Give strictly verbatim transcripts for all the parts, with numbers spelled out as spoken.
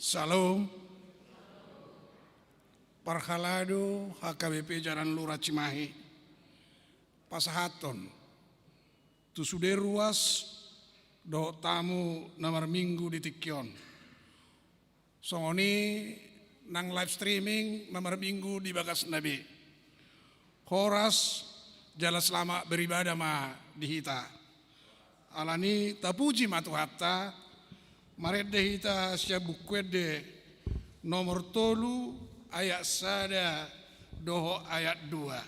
Shalom. Parhalado H K B P Jalan Lurah Cimahi, pasahathon tu sude ruas dohot tamu na marminggu di tingki on. Songon i nang live streaming na marminggu di bagasna be. Horas jala selamat beribadah ma di hita. Alani tapuji ma Tuhanta, marende hita sian Buku Ende nomor tolu ayat sada dohot ayat dua.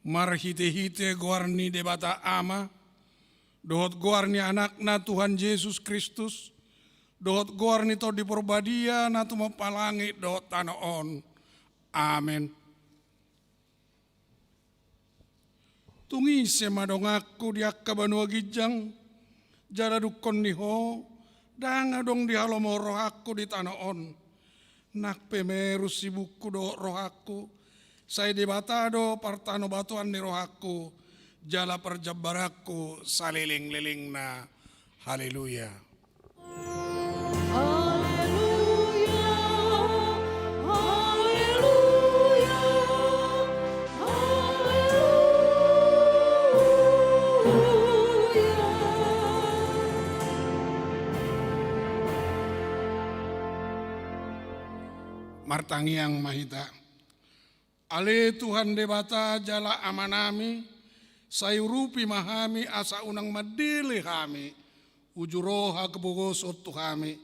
Marhitehite goar ni Debata Ama, dohot goar ni Anakna Tuhan Jesus Kristus, dohot goar ni Tondi Porbadia na tumompa langit dohot tano on. Amen. Tung ise ma donganku di angka banua ginjang, jala dungkon ni ho, ndang adong di halomohon rohangku di tano on. Nang pe merus ibungku dohot rohangku, sai Debata do partanobatoan ni rohangku, jala parjambaranku salelenglelengna. Haleluya. Haleluya, haleluya, haleluya. Martangiang ma hita. Ale Tuhan Debata jala Amanami, sai urupi ma hami asa unang mandele hami uju ro hapogoson tu hami,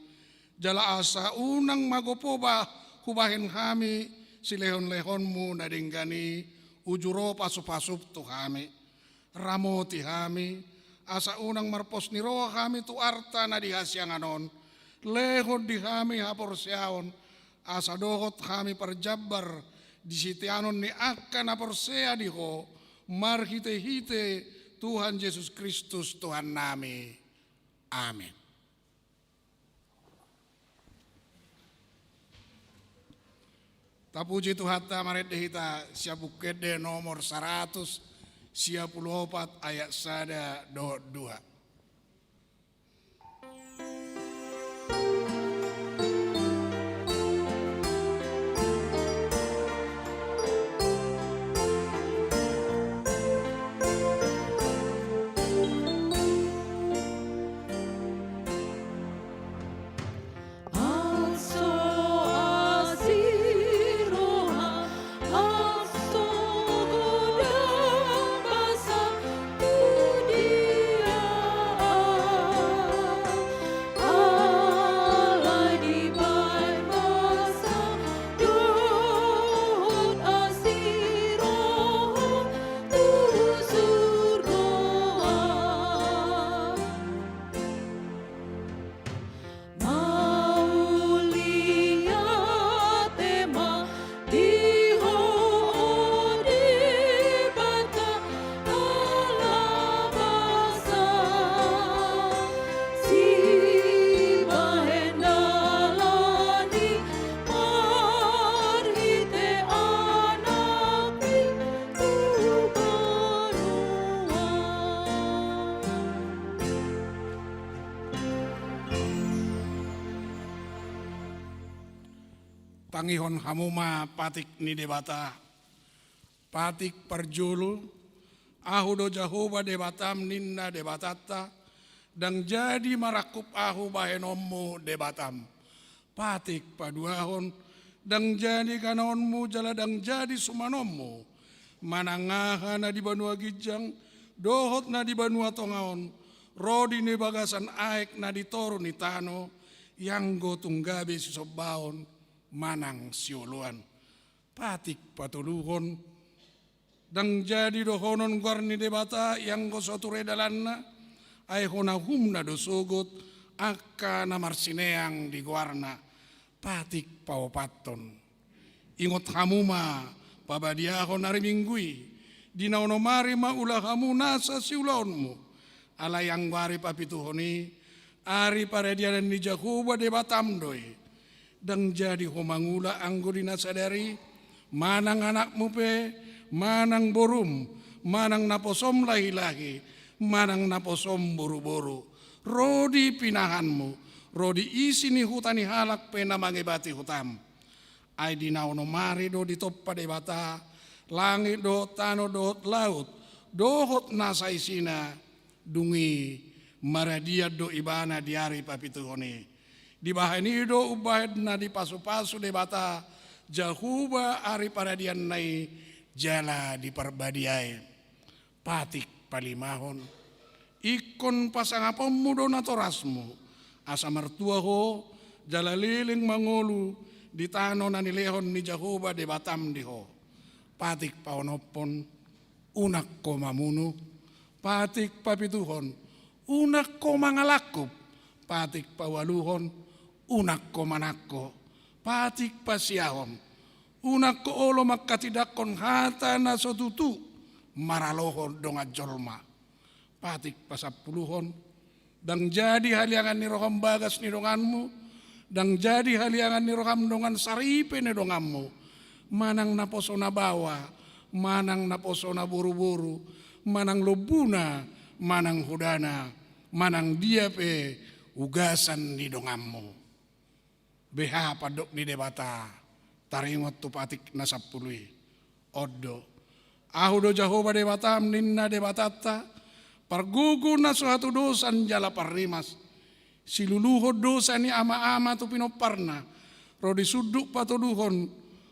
jala asa unang magopo ba hubahen hami silehonlehonmu na denggan i uju ro pasupasum tu hami. Ramoti hami, asa unang marpos ni roha hami tu arta na di hasiangan on. Lehon di hami haporseaon, asa dohot hami parjambar di siteanon ni angka na porsea di ho, marhitehite Tuhan Jesus Kristus Tuhannami. Amen. Tapuji Tuhanta, marende hita sian Buku Ende nomor saratus sia pulu opat ayat sada dohot dua. Tangihon hamu ma patik ni Debata. Patik parjolo, Ahu do Jahowa Debatam, ninna Debatanta, ndang jadi marangkup Ahu bahenonmu Debatam. Patik paduahon, ndang jadi ganaonmu jala ndang jadi sumanonmu manang aha na di banua ginjang dohot na di banua tonga on, ro di na di bagasan aek na di toru ni tano, ianggo tung gabe sisombaon manang sioloan. Patik patoluhon, ndang jadi dohonon goar ni Debata ianggo so ture dalanna, ai hona uhumna do sogot angka na marsineang di goarna. Patik paopathon, ingot hamu ma pabadiahon ari Minggu i, di na onom ari ma ula hamu nasa siulaonmu. Alai anggo ari papituhon i, ari paradianan ni Jahowa Debatam do i. Ndang jadi ho mangula anggo di na sadari, manang anakmu pe, manang borum, manang naposom lahilahi, manang naposom boruboru, ro di pinahanmu, ro di isi ni huta ni halak pe na mangebati hutam. Ai di na onom ari do ditompa Debata langit dohot tano dohot laut dohot na saisina. Dung i maradian do ibana di ari papituhon i. Dibahen i do umbahen na dipasupasu Debata Jahowa ari paradianna i jala diparbadiai. Patik palimahon, ingkon pasangaponmu do natorasmu, asa martua ho jala leleng mangolu di tano na nilehon ni Jahowa Debatam di ho. Patik paonomhon, unang ho mamunu. Patik papituhon, unang ho mangalangkup. Patik paualuhon, unang ho manangko. Patik pasiahon, unang ho olo manghatindanghon hata na so tutu maralohon dongan jolma. Patik pasampuluhon, ndang jadi haliangan ni roham bagas ni donganmu, ndang jadi haliangan ni roham dongan saripe ni donganmu, manang naposo na baoa, manang naposo na boruboru, manang lombuna, manang hodana, manang dia pe ugasan ni donganmu. Beha pandok ni Debata taringot tu patik na sampulu i. On do, Ahu do Jahowa Debatam, ninna Debatanta, pargogo na so hatudosan jala parrimas. Siluluhon dosa ni amaama tu pinomparna, ro di sundut patoluhon,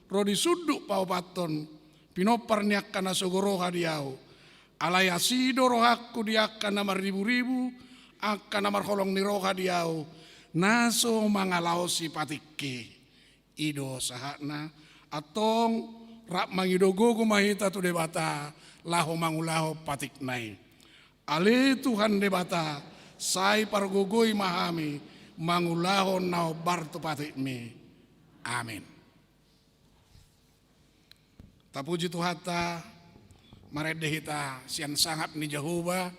ro di sundut paopathon, pinompar ni angka na sogo roha di Ahu. Alai asi do rohangku di angka na marriburibu, angka na marholong ni roha di Ahu, na so mangalaosi patikki. I do sahatna. Antong rap mangido gogo ma hita tu Debata laho mangulahon patikna i. Ale Tuhan Debata, sai pargogoi ma hami mangulahon na hombar tu patikmi. Amin. Tapuji Tuhanta, marende hita sian Sangap ni Jahowa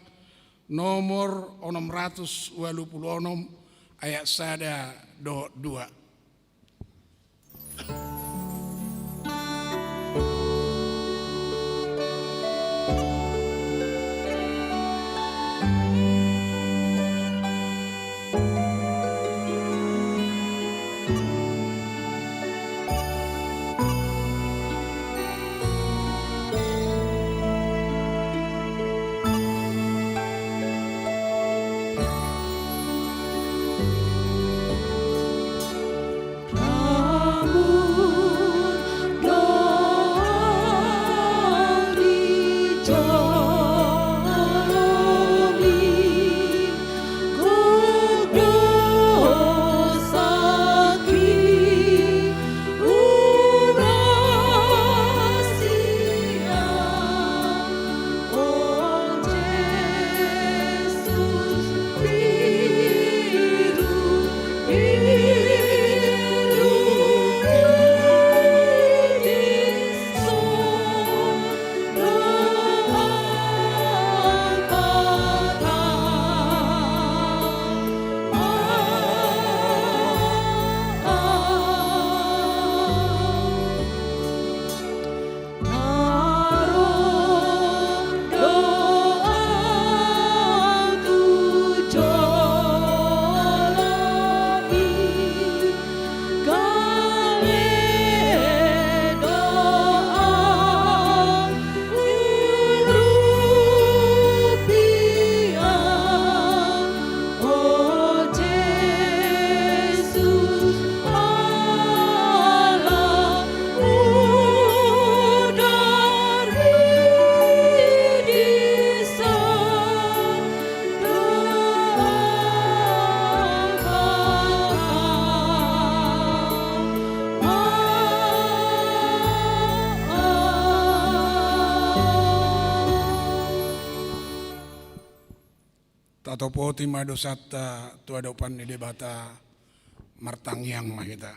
nomor onom ratus ualu pulu onom, ayat sada dohot dua. Tatopoti ma dosanta tu adopan ni Debata. Martangiang ma hita.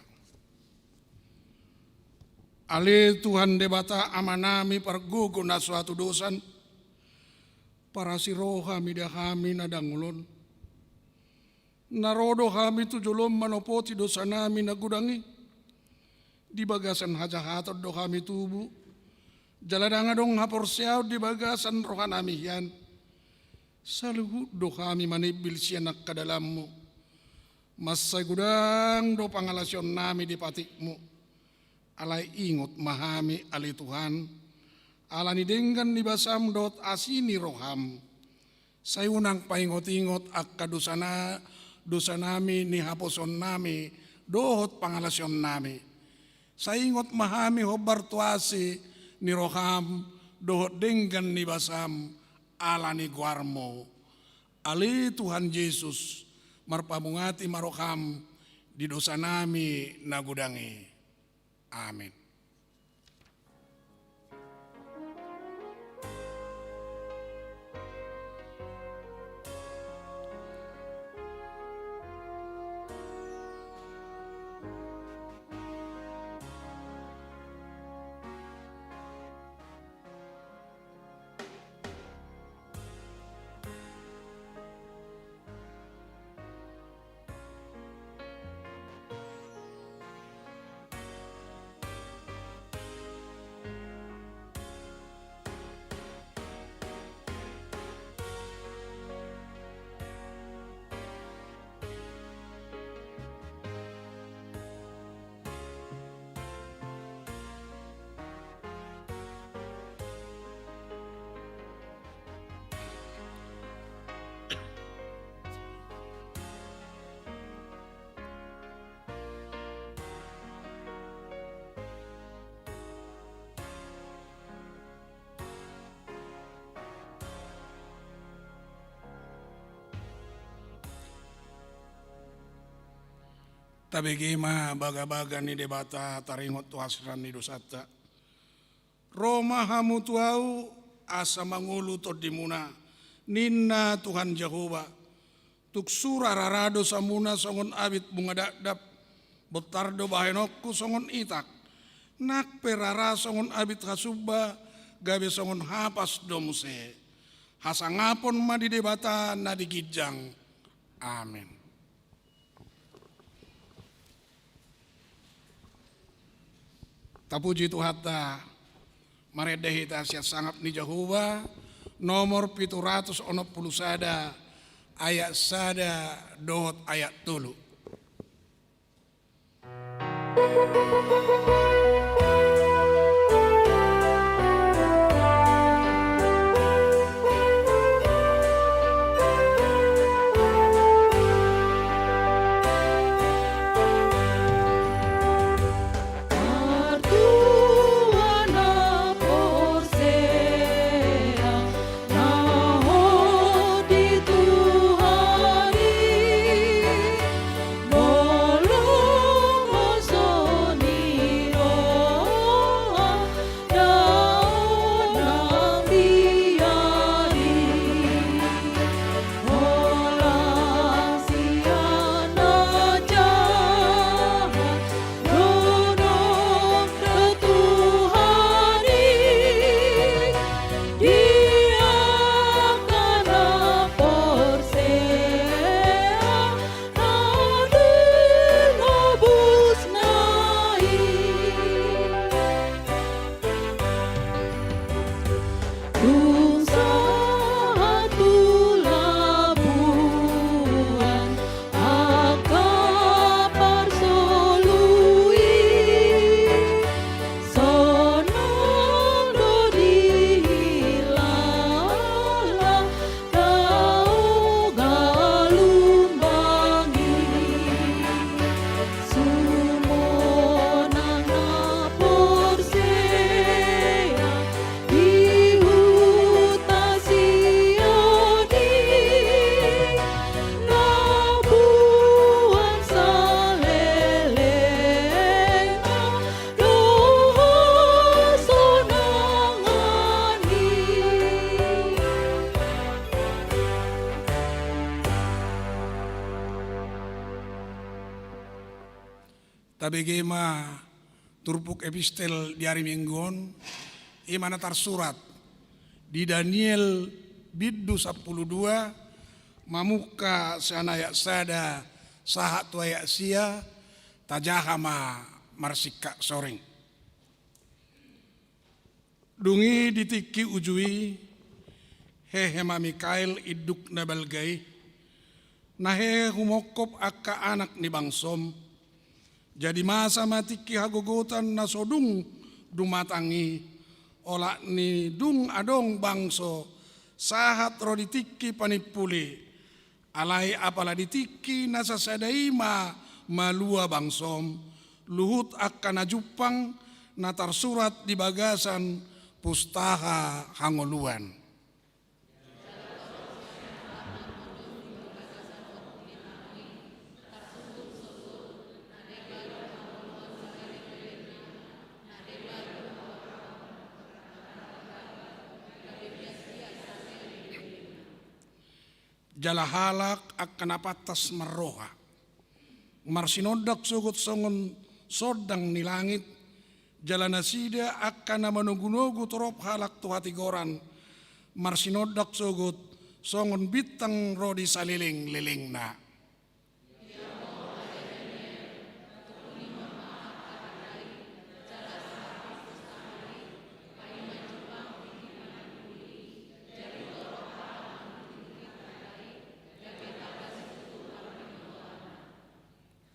Ale Tuhan Debata Amanami pargogo na so hatudosan, parasi roha mida hami na dangol on. Na ro do hami tu jolom manopoti dosanami na godang i. Di bagasan hajahaton do hami tubu, jala ndang adong haporseaon di bagasan rohanami hian. Saluhut do hami manimbil sian angka dalanmu. Mansai godang do pangalaosionnami di patikmu. Alai ingot ma hami ale Tuhan, ala ni denggan ni basam dohot asi ni roham. Sai unang paingot-ingot angka dosana, dosanami ni haposoonnami dohot pangalaosionnami. Sai ingot ma hami hombar tu asi ni roham dohot denggan ni basam ala ni goarmu. Ale Tuhan Jesus, marpamungati ma roham di dosanami na godang i. Amen. Tabege ma bagabaga ni Debata taringot tu hasesaan ni dosanta. Ro ma hamu tu Ahu asa mangolu tondimuna, ninna Tuhan Jahowa. Tung sura rara dosamuna songon abit bunga dakdak, bontar do bahenonku songon itak. Nang pe rara songon abit hasumba, gabe songon hapas do muse. Hasangapon ma di Debata na di ginjang. Amen. Tapuji Tuhanta, marende hita sian sangap ni Jahowa, nomor pitu ratus onom pulu sada, ayat sada dohot ayat tolu. Tabege ma turpuk epistel di ari Minggu on, i ma na tarsurat di Daniel bindu sampulu dua, mamungka sian ayat sada sahat tu ayat sia, tajaha ma marsingkat soring. Dung i di tingki uju i, hehe ma Mikael induk na balga i, na hehe humongkop angka anak ni bangsom. Jadi masa ma tingki hagogotan na so dung dumatang i, olat ni dung adong bangso sahat ro di tingki panimpuli. Alai apala di tingki na sasada i ma malua bangsom, luhut angka na jumpang na tarsurat di bagasan pustaha hangoluan. Jala halak angka na pantas marroha, marsinondang sogot songon sondang ni langit, jala nasida angka na manogunogu torop halak tu hatigoran, marsinondang sogot songon bintang ro di salelenglelengna.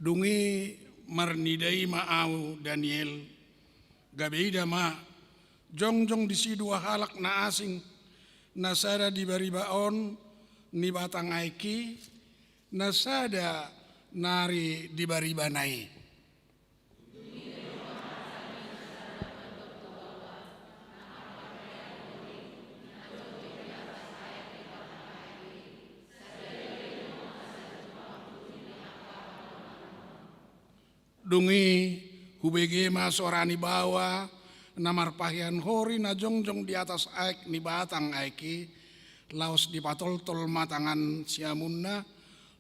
Dung i marnida i ma ahu Daniel, gabe ida ma, jongjong disi dua halak na asing, na sada di bariba on ni batang aek i, na sada nari di baribana i. Dung i hubege ma soara ni baoa na marpahean hori na jongjong di atas aek ni batang aek i, laos dipatoltol ma tangan siamunna,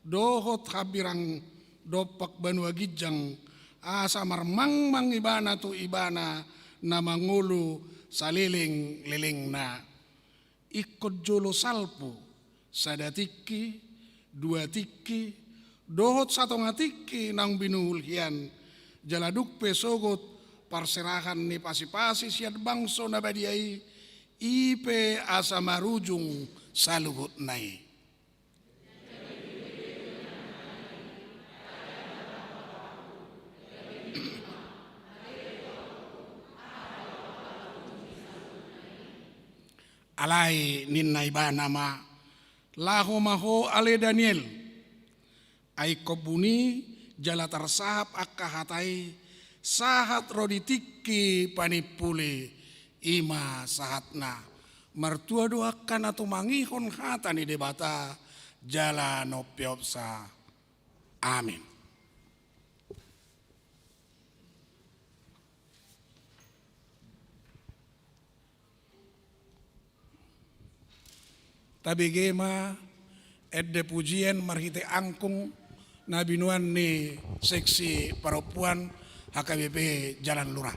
dohot hambirang dompak banua ginjang, asa marmangmang ibana tu ibana na mangolu salelenglelengna. Ingkon jolo salpu, sada tingki, dua tingki, dohot satonga tingki naung binuhul hian, jala dung pe sogot parserahan ni pasipasi sian bangso na badia i, i pe asa marujung saluhutna i. Alai ninna ibana ma, laho ma ho ale Daniel, ai ingkon buni jala tarsahap angka hata i, sahat ro di tingki panimpuli, i ma sahatna. Martua do angka na tumangihon hata ni Debata jala na umpeopsa. Amin. Tabege ma ende pujian marhite angkung na binoan ni seksi parompuan H K B P Jalan Lurah.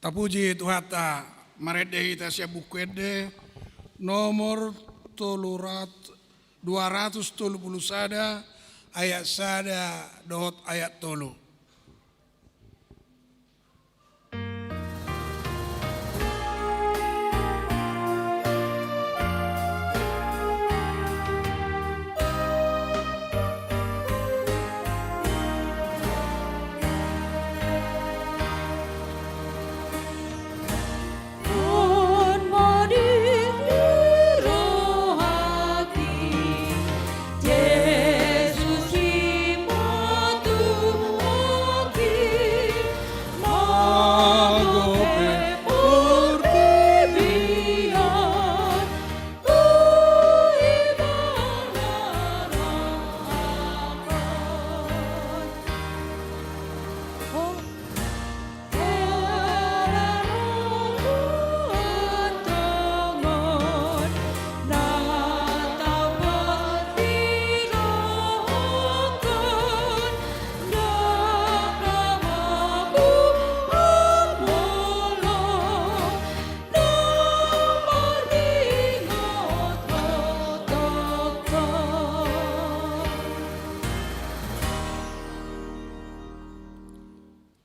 Tapuji Tuhanta, marende hita sian Buku Ende nomor tolu rat-, dua ratus tolu pulu sada, ayat sada dohot ayat tolu.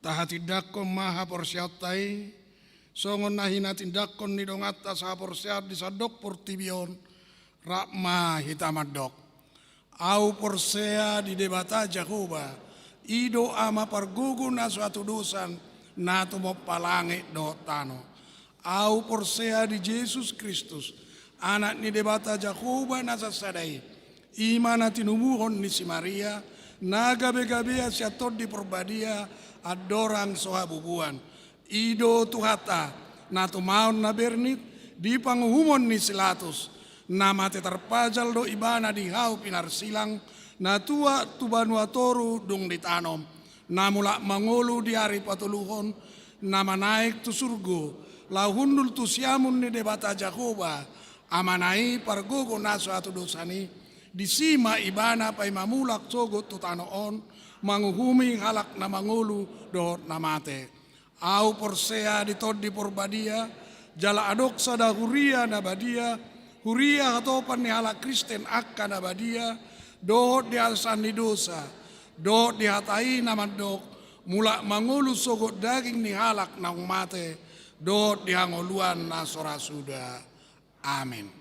Tahatindangkon ma haporseaonta i, songon na hinatindangkon ni donganta sahaporseaon di sandok portibi on, rap ma hita mandok. Ahu porsea di Debata Jahowa, i do Ama pargogo na so hatudosan, na tumompa langit dohot tano. Ahu porsea di Jesus Kristus, Anak ni Debata Jahowa na sasada i, i ma na tinumuhon ni si Maria, na gabegabean sian Tondi Porbadia, andorang so habubuan. I do Tuhanta, na tumaon na bernit di panguhumon ni si Latus, na mate tarpajal do Ibana di hau pinarsilang, na tuat tu banua toru dung ditanom, na mulak mangolu di ari patoluhon, na manaek tu surgo, laho hundul tu siamun ni Debata Jahowa, Amana i pargogo na so hatudosan i, disi ma Ibana paima mulak sogot tu tano on, manguhumi halak na mangolu dohot na mate. Ahu porsea di Tondi Porbadia, jala adong sada huria na badia, huria hatopan ni halak Kristen angka na badia, dohot di hasesaan ni dosa, dohot di hata i na mandok, mulak mangolu sogot daging ni halak naung mate, dohot di hangoluan na so ra suda. Amen.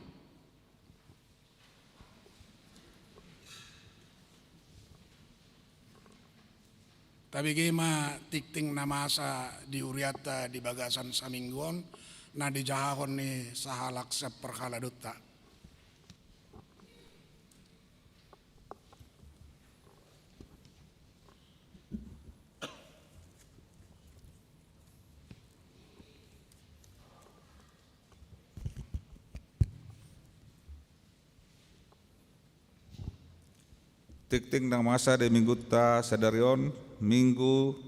Tabege ma tingting na masa di hurianta di bagasan saminggu on, na dijahahon ni sahalak sian parhaladonta. Tingting na masa di minggunta sadari on, Minggu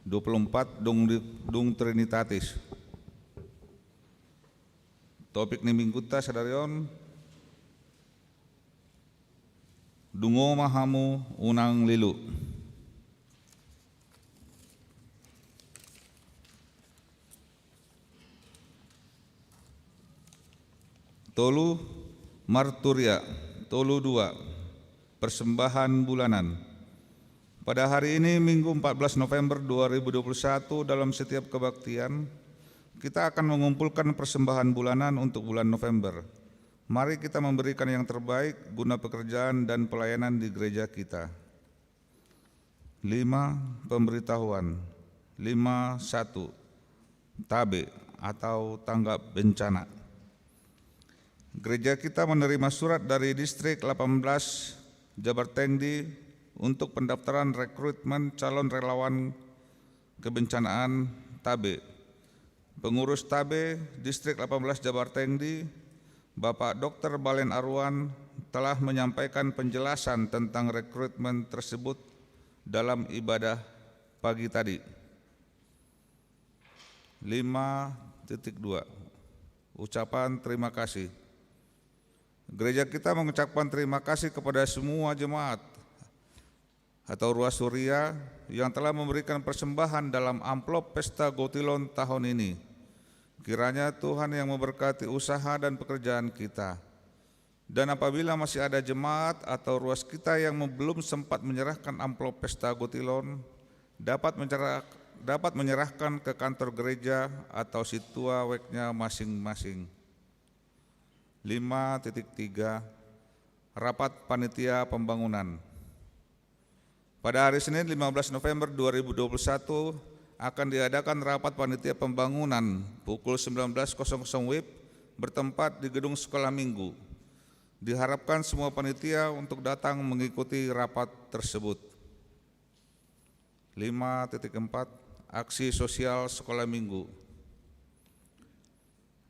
dua puluh empat dung, dung Trinitatis. Topik ni minggunta sadari on, dungo ma hamu, unang lilu. Tolu, marturia. Tolu dua, persembahan bulanan. Pada hari ini, Minggu empat belas November dua ribu dua puluh satu, dalam setiap kebaktian, kita akan mengumpulkan persembahan bulanan untuk bulan November. Mari kita memberikan yang terbaik guna pekerjaan dan pelayanan di gereja kita. Lima, pemberitahuan. Lima satu, tabe atau tanggap bencana. Gereja kita menerima surat dari Distrik delapan belas Jabar Tengdi untuk pendaftaran rekrutmen calon relawan kebencanaan, tabe. Pengurus tabe Distrik delapan belas Jabar Tengdi, Bapak Doktor Balen Aruan, telah menyampaikan penjelasan tentang rekrutmen tersebut dalam ibadah pagi tadi. Lima titik dua, ucapan terima kasih. Gereja kita mengucapkan terima kasih kepada semua jemaat atau ruas huria yang telah memberikan persembahan dalam amplop pesta Gotilon tahun ini. Kiranya Tuhan yang memberkati usaha dan pekerjaan kita. Dan apabila masih ada jemaat atau ruas kita yang belum sempat menyerahkan amplop pesta Gotilon, dapat menyerah-, dapat menyerahkan ke kantor gereja atau sintua weknya masing-masing. Lima titik tiga, rapat panitia pembangunan. Pada hari Senin, lima belas November dua ribu dua puluh satu, akan diadakan rapat panitia pembangunan pukul sembilan belas kosong kosong W I B bertempat di gedung sekolah minggu. Diharapkan semua panitia untuk datang mengikuti rapat tersebut. Lima titik empat, aksi sosial sekolah minggu.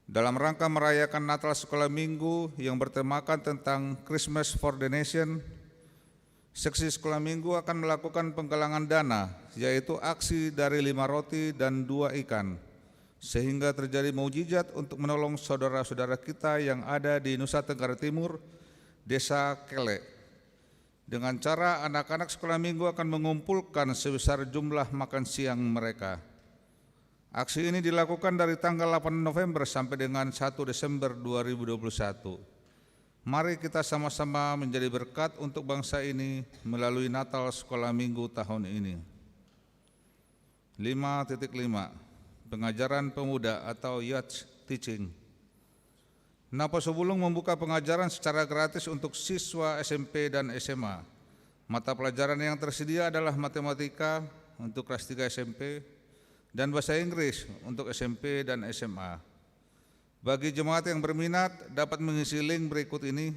Dalam rangka merayakan Natal Sekolah Minggu yang bertemakan tentang Christmas for the Nation, seksi sekolah minggu akan melakukan penggalangan dana, yaitu aksi dari lima roti dan dua ikan, sehingga terjadi mujizat untuk menolong saudara-saudara kita yang ada di Nusa Tenggara Timur, Desa Kele. Dengan cara anak-anak sekolah minggu akan mengumpulkan sebesar jumlah makan siang mereka. Aksi ini dilakukan dari tanggal delapan November sampai dengan satu Desember dua ribu dua puluh satu. Mari kita sama-sama menjadi berkat untuk bangsa ini melalui Natal Sekolah Minggu tahun ini. Lima titik lima, pengajaran pemuda atau youth teaching. Napo Subulung membuka pengajaran secara gratis untuk siswa S M P dan S M A. Mata pelajaran yang tersedia adalah matematika untuk kelas tiga S M P dan bahasa Inggris untuk S M P dan S M A. Bagi jemaat yang berminat, dapat mengisi link berikut ini.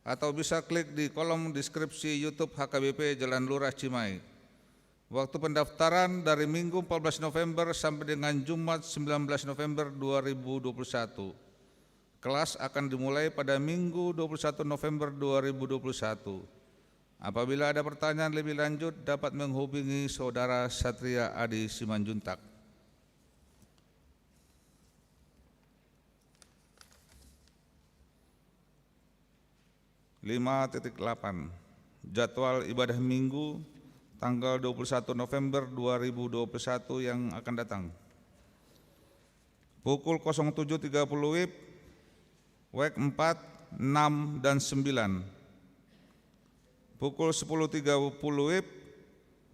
Atau bisa klik di kolom deskripsi YouTube H K B P Jalan Lurah Cimahi. Waktu pendaftaran dari Minggu empat belas November sampai dengan Jumat sembilan belas November dua ribu dua puluh satu. Kelas akan dimulai pada Minggu dua puluh satu November dua ribu dua puluh satu. Apabila ada pertanyaan lebih lanjut, dapat menghubungi Saudara Satria Adi Simanjuntak. Lima titik delapan. Jadwal ibadah Minggu tanggal dua puluh satu November dua ribu dua puluh satu yang akan datang. Pukul kosong tujuh tiga puluh W I B, wek empat, enam, dan sembilan. Pukul sepuluh tiga puluh W I B,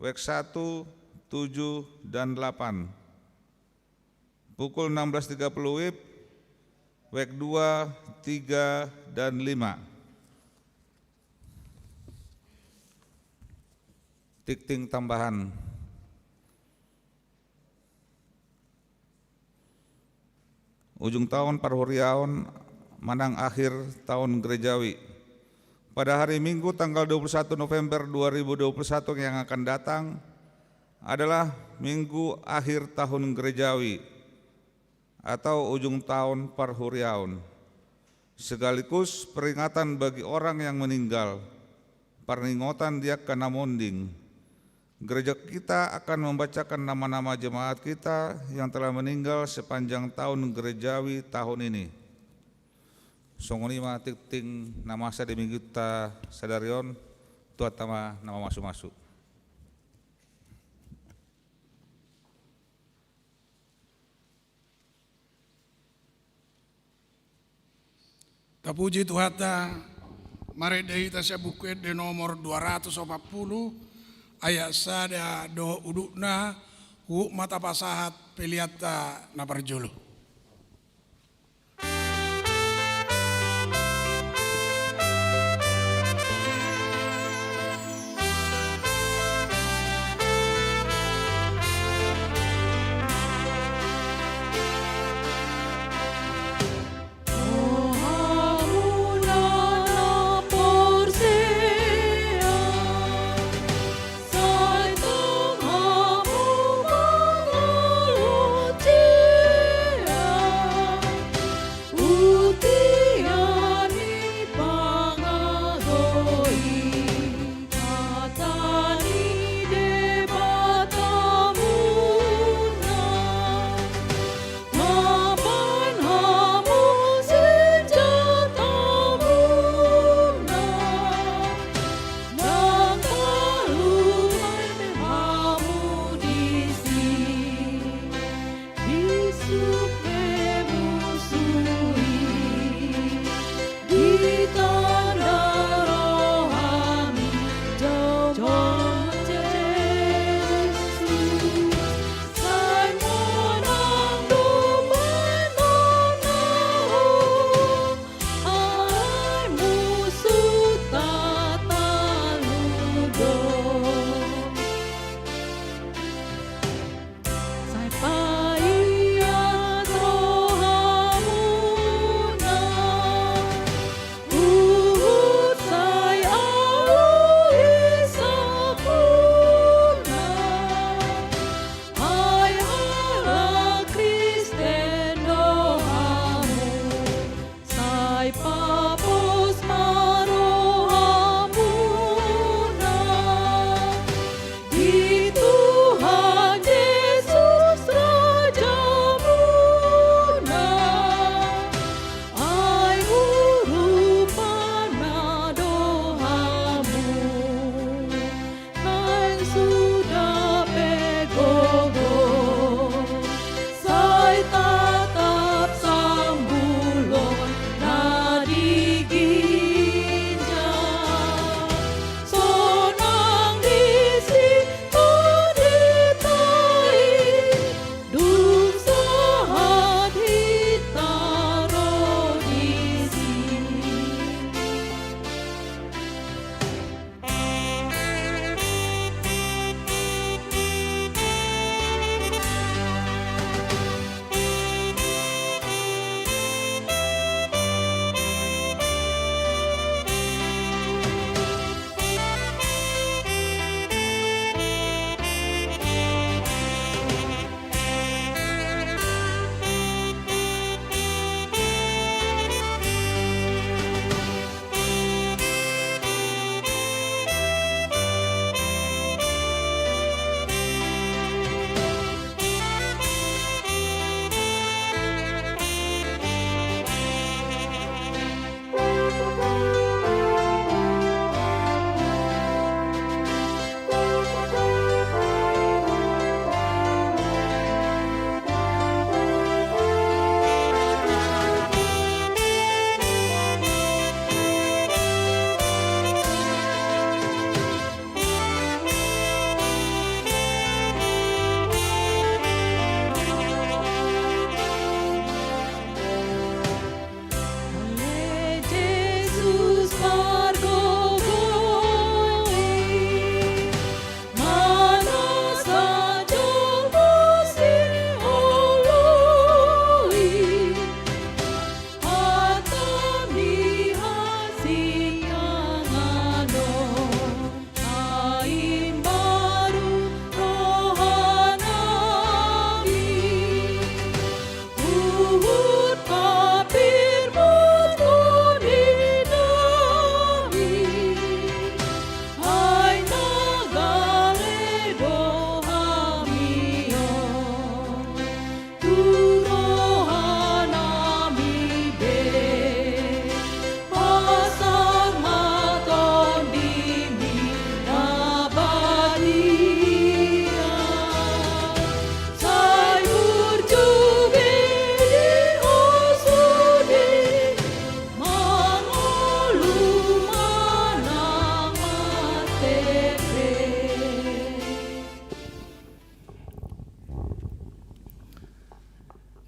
wek satu, tujuh, dan delapan. Pukul enam belas tiga puluh W I B, wek dua, tiga, dan lima. Tingting tambahan. Ujung tahun parhuriaon manang akhir tahun gerejawi. Pada hari Minggu tanggal dua puluh satu November dua ribu dua puluh satu yang akan datang adalah Minggu akhir tahun gerejawi atau ujung tahun parhuriaon, sekaligus peringatan bagi orang yang meninggal, parningotan di angka na monding. Gereja kita akan membacakan nama-nama jemaat kita yang telah meninggal sepanjang tahun gerejawi tahun ini. Songon i ma tingting na masa di Mingguta sadari on, Tuhanta ma na mamasu-masu. Tapuji Tuhanta, marende hita sian Buku Ende nomor dua ratus opat puluh, ayat sada dohot udutna, huhut ma tapasahat peleanta na parjolo.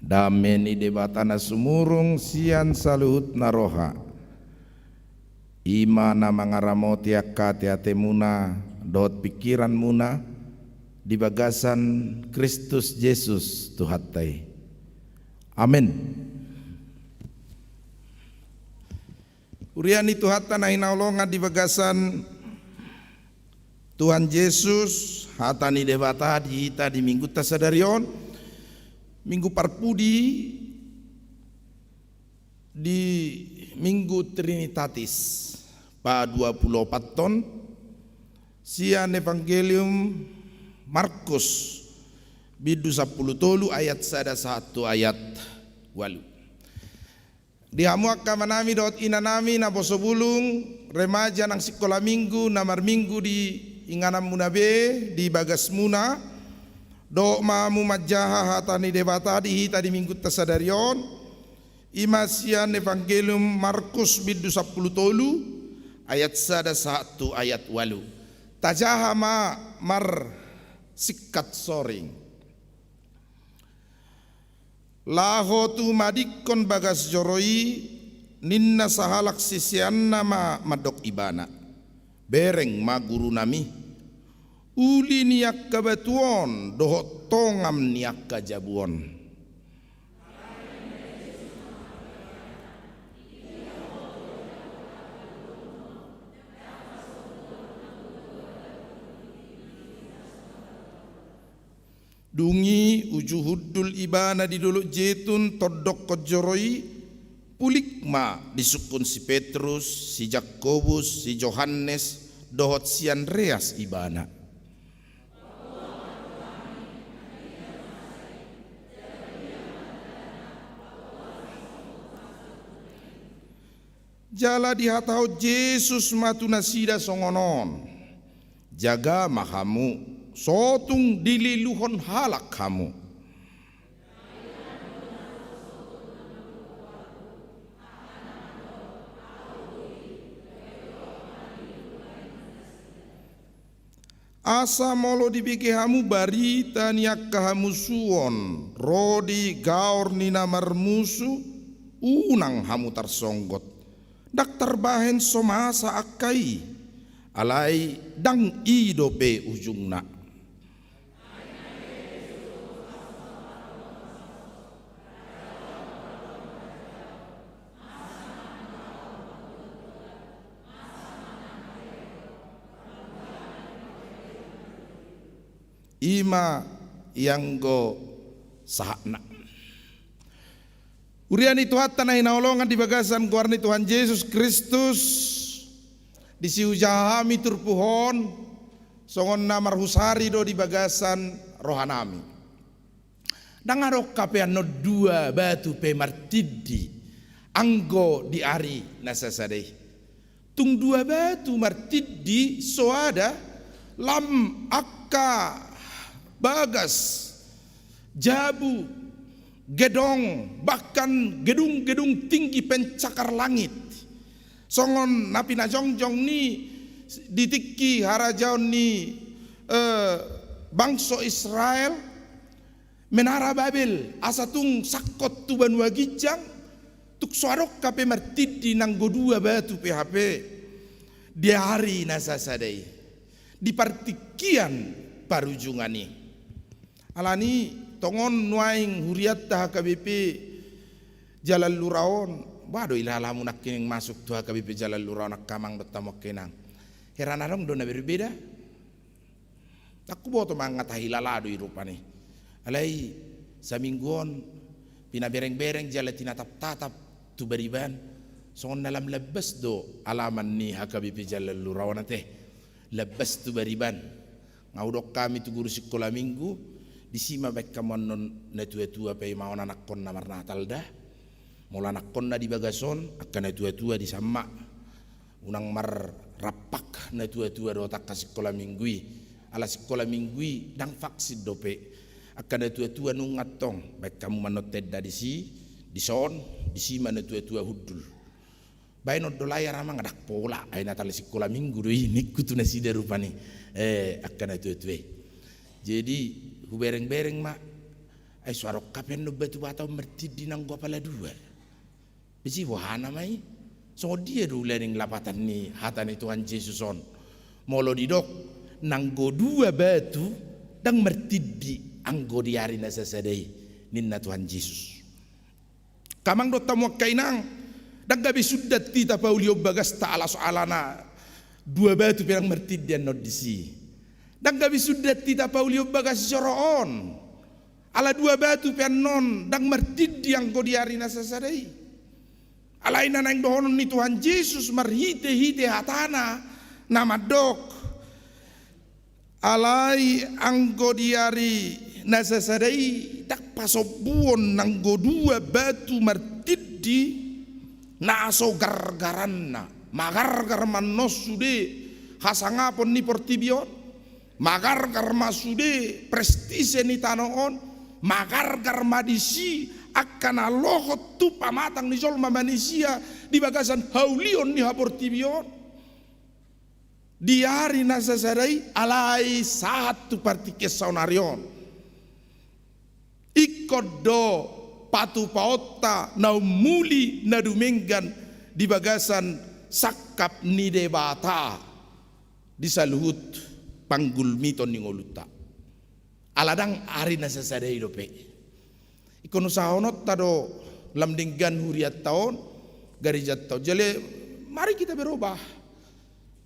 Dame ni Debata na sumurung sian saluhut na roha, i ma na mangaramoti angka ateatemuna dohot pingkiranmuna di bagasan Kristus Jesus Tuhanta i. Amen. Huria ni Tuhanta na hinaholongan, di bagasan Tuhan Jesus, hata ni Debata di hita di Minggunta sadari on, Minggu Parpudi di Minggu Trinitatis, pa dua pulu opat on, sian Evangelium Markus, bindu sampulu tolu, ayat sada sahat tu ayat ualu. Di hamu angka amanami dohot inanami, naposo bulung, remaja nang sikola minggu na marminggu di ingananmuna be, di bagasmuna, dohot ma hamu manjaha hata ni Debata di hita di Minggunta sadari on, i ma sian Evangelium Markus bindu sampulu tolu, ayat sada sahat tu ayat ualu. Tajaha ma marsingkat soring. Laho tu madingkon bagas joro i, ninna sahalak siseanna ma mandok Ibana: Bereng ma, Gurunami, uli ni angka batu on dohot tongam ni angka jabu on. Dung i uju hundul Ibana di Dolok Jetun, tondokkon joro i, pulik ma disungkun si Petrus, si Jakobus, si Johannes, dohot si Andreas Ibana. Jala dihatahon Jesus ma tu nasida songon on: Jaga ma hamu, so tung dililuhon halak hamu. Asa molo dibege hamu barita ni angka hamusuon ro di gaor ni na marmusu, unang hamu tarsonggot. Ndang tarbahen so masa angka i, alai ndang i dope ujungna. I ma i anggo sahatna. Huria ni Tuhanta na hinaholongan di bagasan goar ni Tuhan Jesus Kristus, disi hujaha hami turpuk on, songon na marhusari do di bagasan rohanami. Ndang adong hape annon dua batu pe martindi anggo di ari na sasada i. Tung dua batu martindi soada lam angka bagas, jabu, gedong, bahkan gedung-gedung tinggi pencakar langit. Songon na pinajongjong ni di tingki harajaon ni, eh, bangso Israel, Menara Babel, asa tung sangkot tu banua ginjang, tung so adong hape martindi nanggo dua batu pe hape di ari na sasada i, di partingkian parujungan i. Alani tongon nuaeng hurianta H K B P Jalan Lura on, ba do ilalamu nangkining masuk tu H K B P Jalan Lura on angka amang dohot hamu angka inang. Heran adong do na berbeda? Ndang huboto manang tahilala do i rupani. Alai saminggu on pinabereng-bereng jala tinatap-tatap tu bariban, songon na lam lambas do alaman ni H K B P Jalan Lura on ate. Lambas tu bariban. Nga hudok hami tu guru sikola minggu, disi ma baen hamu annon natua-tua paimaon anakkonna marnatal da. Molo anakkonna di bagas on, angka natua-tua disan ma. Unang marrampak natua-tua dohot angka sikola minggu i. Ala sikola minggu i ndang vaksin dope. Angka natua-tua nunga antong, baen hamu ma annon tenda disi, dison, disi ma natua-tua hundul. Baen on do layar amang, ndang pola, ai Natal sikola minggu do i, ningku tu nasida rupani, eh, angka natuatua i. Jadi huberengbereng ma, ai so adong hape annon batu bata on martindi nanggo apala dua. Besi bohana ma i. Songon dia do ulaning lapatan ni hata ni Tuhan Jesus on? Molo didok nanggo dua batu, ndang martindi anggo di ari na sasada i, ninna Tuhan Jesus. Angka amang dohot hamu angka inang, ndang gabe sundat hita paulihon bagasta ala so alana dua batu pe ndang martindi annon disi. Ndang gabe sundat hita paulihon bagas joro on ala dua batu pe annon ndang martindi anggo di ari na sasada i. Alai na naeng dohonon ni Tuhan Jesus marhitehite hatana na mandok, alai anggo di ari na sasada i ndang pasombuon nanggo dua batu martindi na so gargaranna. Magargar ma annon sude hasangapon ni portibi on. Magargar ma sude prestise ni tano on. Magargar ma disi angka na lohot tu pamatang ni jolma manisia di bagasan haulion ni haportibi on. Di ari na sasada i, alai sahat tu partingkian saonari on, ingkon do patupaonta na ummuli na dumenggan di bagasan sangkap ni Debata di saluhut panggulmiton ni ngolunta. Ala ndang ari na sasada i dope. Ingkon usahononta do lam denggan hurianta on, garejanta on. Jala mari kita berubah.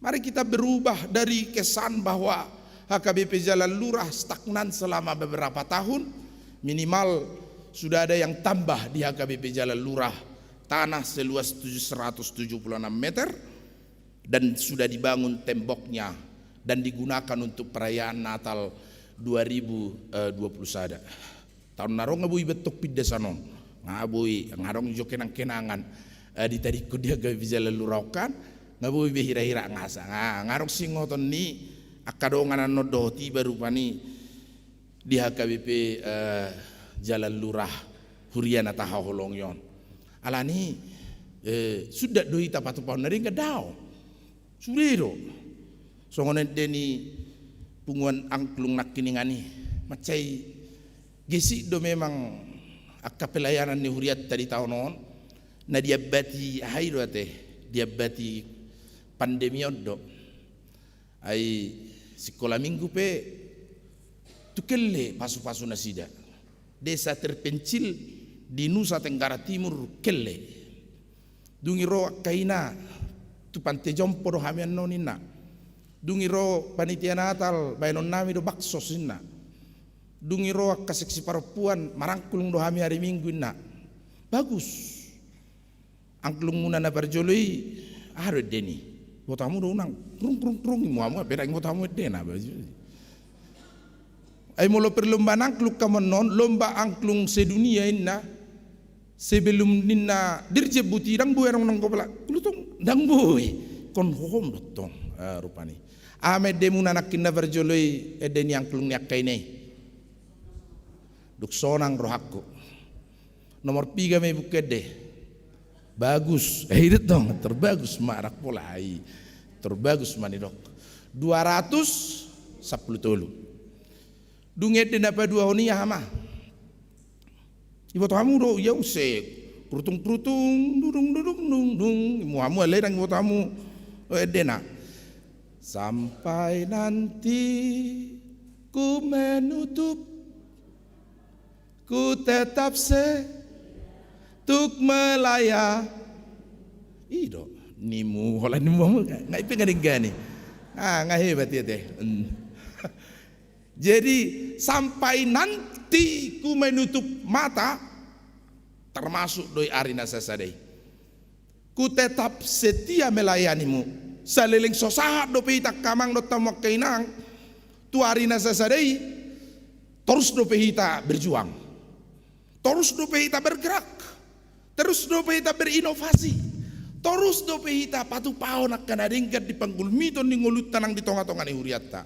Mari kita berubah dari kesan bahwa H K B P Jalan Lurah stagnan selama beberapa tahun. Minimal sudah ada yang tambah di H K B P Jalan Lurah, tanah seluas tujuh ratus tujuh puluh enam meter, dan sudah dibangun temboknya dan digunakan untuk perayaan Natal dua ribu dua puluh sada. Taon na ro nga boi bentuk pindasan on, nga boi, nga adong jo kenangkenangan, eh, ditadingkon di H K B P Jalan Lurah on kan, nga boi be hirahira nga sa, nga, nga adong singoton ni angka dongan annon dohot iba rupani di H K B P, eh, Jalan Lurah huria na tahaholongi on. Alani, eh, sundat do hita patupaon na denggan, daong. Sude do. Songon ende ni punguan angklung nangkiningan i, mansai gesik do memang angka pelayanan ni hurianta di taon on. Na diambati aha i do ate, diambati pandemi on do. Ai sikola minggu pe tu Kelle pasupasu nasida. Desa terpencil di Nusa Tenggara Timur, Kelle. Dung i ro angka ina, tu Pante Jompo do hami annon ninna. Dung i ro panitia Natal, baenon nami do baksos ninna. Dung i ro angka seksi parompuan, marangklung do hami ari Minggu ninna. Bagus. Angklungmuna na parjolo i, aha do endena i? Iboto hamu do unang, trung, trung, trung, imuhamu, apa ndang iboto hamu endena. Ai molo perlombaan angklung hamu annon, lomba angklung sedunia ninna, sebelum ninna dirjembuti, ndang boi adong nanggo pala, kulutung, ndang boi. Ingkon hohom do tong, eh, rupani. Aha ma endemuna nangkin na parjolo i, ende ni angklung ni angka ina i? Dung sonang rohangku. Nomor piga ma i bungka ende? Bagus. Eh, i do tong, terbagus ma, ndang pola i. Terbagus ma nidok. Dua ratus sampulu tolu. Dung ende na paduahon i aha ma? Iboto hamu do, ia use. Prutung, prutung, dudung, dudung, dung, dung. Imuhamu alai ndang iboto hamu, eh, endena. Sampai nanti ku menutup, ku tetap setia untuk melayani. I do, nimu, holan nimu, nga i pe nga denggan i. Ah, nga hebat i ate. Hmm. Jadi, sampai nanti ku menutup mata, termasuk do i ari na sasada i. Ku tetap setia melayanimu. Saleleng so sahat dope hita angka amang dohot hamu angka inang, tu ari na sasada i, torus dope hita berjuang. Torus dope hita bergerak. Torus dope hita berinovasi. Torus dope hita patupahon angka na denggan di panggulmiton ni ngolunta nang di tongatonga ni hurianta.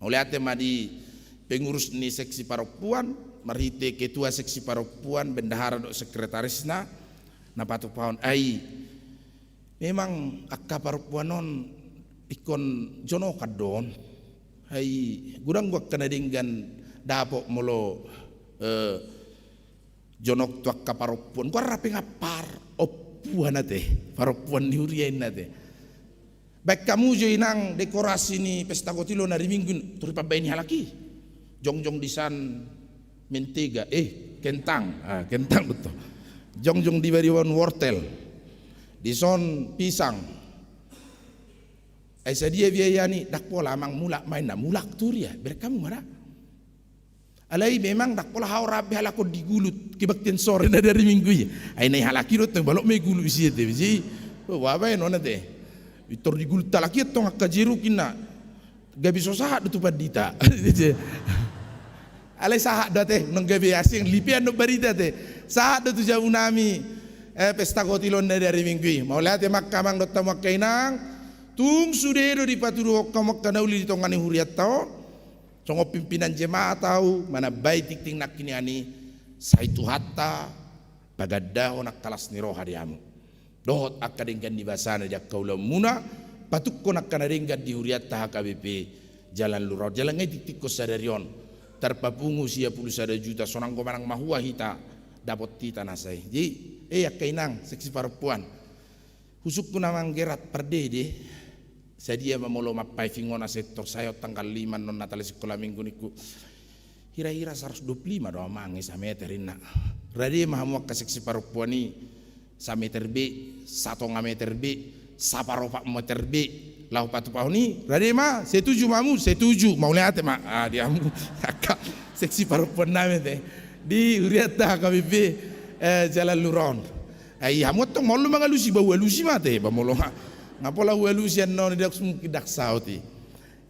Mauliate ma di pengurus ni seksi parompuan, marhite ketua seksi parompuan, bendahara dohot sekretarisna, na patupahon. Ai Memang angka parompuan on ingkon jonokan do on. Ai godang do angka na denggan dapot molo, eh, jonok tu angka parompuan. Goarna pe nga parompuan ate, parompuan ni huria inna ate. Baen hamu jo inang dekorasi ni pesta kotilon na di Minggu i, tor dibaen halak i. Jongjong di san mentega, eh, kentang, ah, kentang betul. Jongjong di baribaon wortel. Dison pisang. Ai sadia biaya ni, ndang pola amang, mulak ma inna, mulak tu huria, baen hamu ma da. Alai memang ndang pola hau rambe halak on di gulut kebaktian sore na di ari Minggu i. Ai na i halak i do tong, balok ma i gulut isi ate, isi. Oh, baen on ate. Pintor di gulut halak i tong angka jeruk inna. Gabe so sahat do tu pandita. Alai sahat do ate, unang gabe asing lipean do barita ate. Sahat do tu jabu nami, eh, pesta kotilon na di ari Minggu i. Mauliate ma angka amang dohot hamu angka inang. Tung sude do dipatuduhon hamu angka na uli di tonga ni hurianta on. Songon pimpinan jemaat ahu manambai tingting nangkiningan i, sai Tuhanta pagandahon angka las ni roha di hamu dohot angka denggan ni basana di angka ulaonmuna, patukkon angka na denggan di hurianta H K B P Jalan Luraon. Jala nga i tingtingkon sadari on tarpapungu sia pulu sada juta, so nanggo manang mahua hita, dapot hita nasa i. Jadi, eh, angka inang, seksi parompuan, husungkun amang Gerat pardede, sadia ma molo mampaiving on asa intor sae on tanggal lima annon Natal Sikola Minggu ningku. Hira-hira saratus dua pulu lima do amang, eh, sameter inna. Rade ma hamu angka seksi parompuan i, sameter be, satonga meter be, saparopat meter be, laho patupahon i, rade ma, setuju ma hamu, setuju, mauliate ma, ah, di hamu, angka seksi parompuan nami ate, di hurianta H K B P, eh, Jalan Luraon. Ai hamu antong molo mangalusi, ba hualusi ma ate, ba molo nga, nga pola hualusi annon, ndang mungkin, ndang saut i.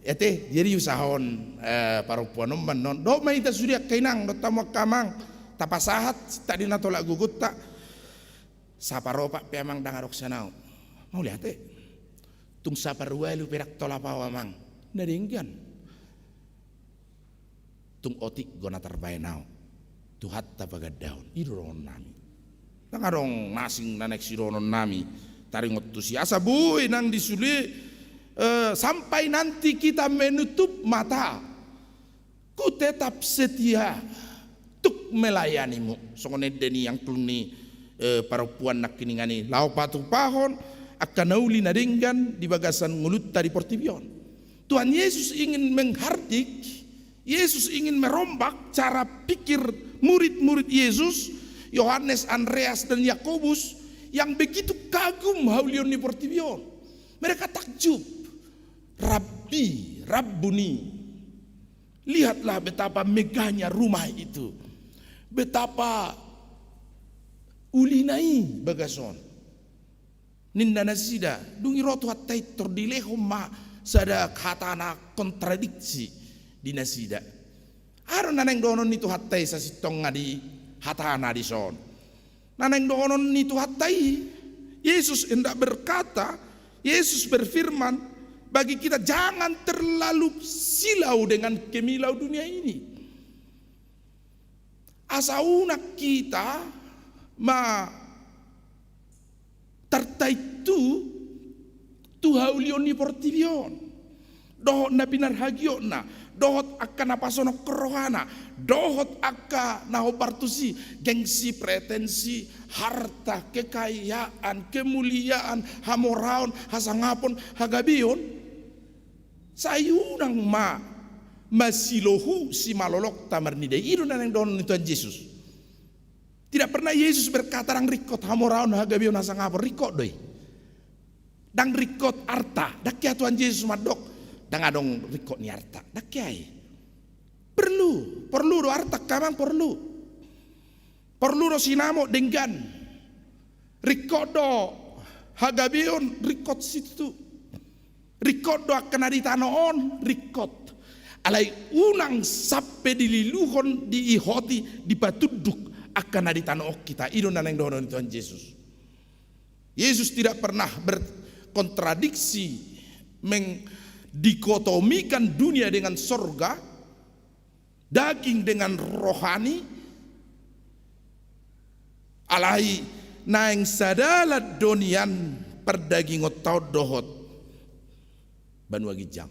Ate, jadi usahahon, eh, parompuan on ma annon. Dohot ma hita sude angka inang dohot hamu angka amang, tapasahat sinta di na tolap gogonta. Saparopat pe amang ndang adong sian ahu. Mauliate. Tung saparualu pe ndang tolap ahu amang. Na denggan. Tung otik do na tarbaen ahu. Tuhanta pagandahon. I do dohonon nami. Ndang adong na asing na naeng sidohonon nami. Taringot tusi. Asa boi nang di sude, eh, sampai nanti kita menutup mata, ku tetap setia tuk melayanimu. Songon ende ni angklung ni, eh, parompuan nangkiningan i. Laho patupahon angka na uli na denggan di bagasan ngolunta di portibi on. Tuhan Yesus ingin menghardik, Yesus ingin merombak cara pikir murid-murid Yesus, Yohanes, Andreas, dan Yakobus, yang begitu kagum haulion ni portibi on. Mereka takjub. Rabbi, Rabbuni. Lihatlah betapa megahnya rumah itu. Betapa ulina i bagas on. Ninna nasida, dung i ro Tuhanta i tor dilehon ma sada hata na kontradiksi di nasida. Aha do na naeng dohonon ni Tuhanta i sasintongna di hatana dison? Na naeng dohonon ni Tuhanta i, Yesus hendak berkata, Yesus berfirman bagi kita, jangan terlalu silau dengan kemilau dunia ini. Asa unang hita ma tartaintu tu haulion ni portibi on, dohot na pinarhagiotna, dohot angka na pasonok rohana, dohot angka na hombar tusi, gengsi, pretensi, harta, kekayaan, kemuliaan, hamoraon, hasangapon, hagabeon. Sai unang ma masilohu simalolongta marnida i. I do na naeng dohonon ni Tuhan Jesus. Tidak pernah Yesus berkata, ndang ringkot hamoraon, hagabeon, hasangapon, ringkot do i. Ndang ringkot arta, ndang hea Tuhan Jesus mandok, ndang adong ringkot ni arta, ndang hea i. Porlu, porlu do arta, amang, porlu. Porlu do sinamot denggan. Ringkot do hagabeon, ringkot situtu. Ringkot do angka na di tano on, ringkot. Alai unang sampe dililuhon, diihoti, dipatunduk angka na di tano on hita. I do na naeng dohonon ni Tuhan Jesus. Yesus tidak pernah berkontradiksi, mendikotomikan dunia dengan sorga, daging dengan rohani. Alai naeng sadalan do nian pardagingonta on dohot banua ginjang.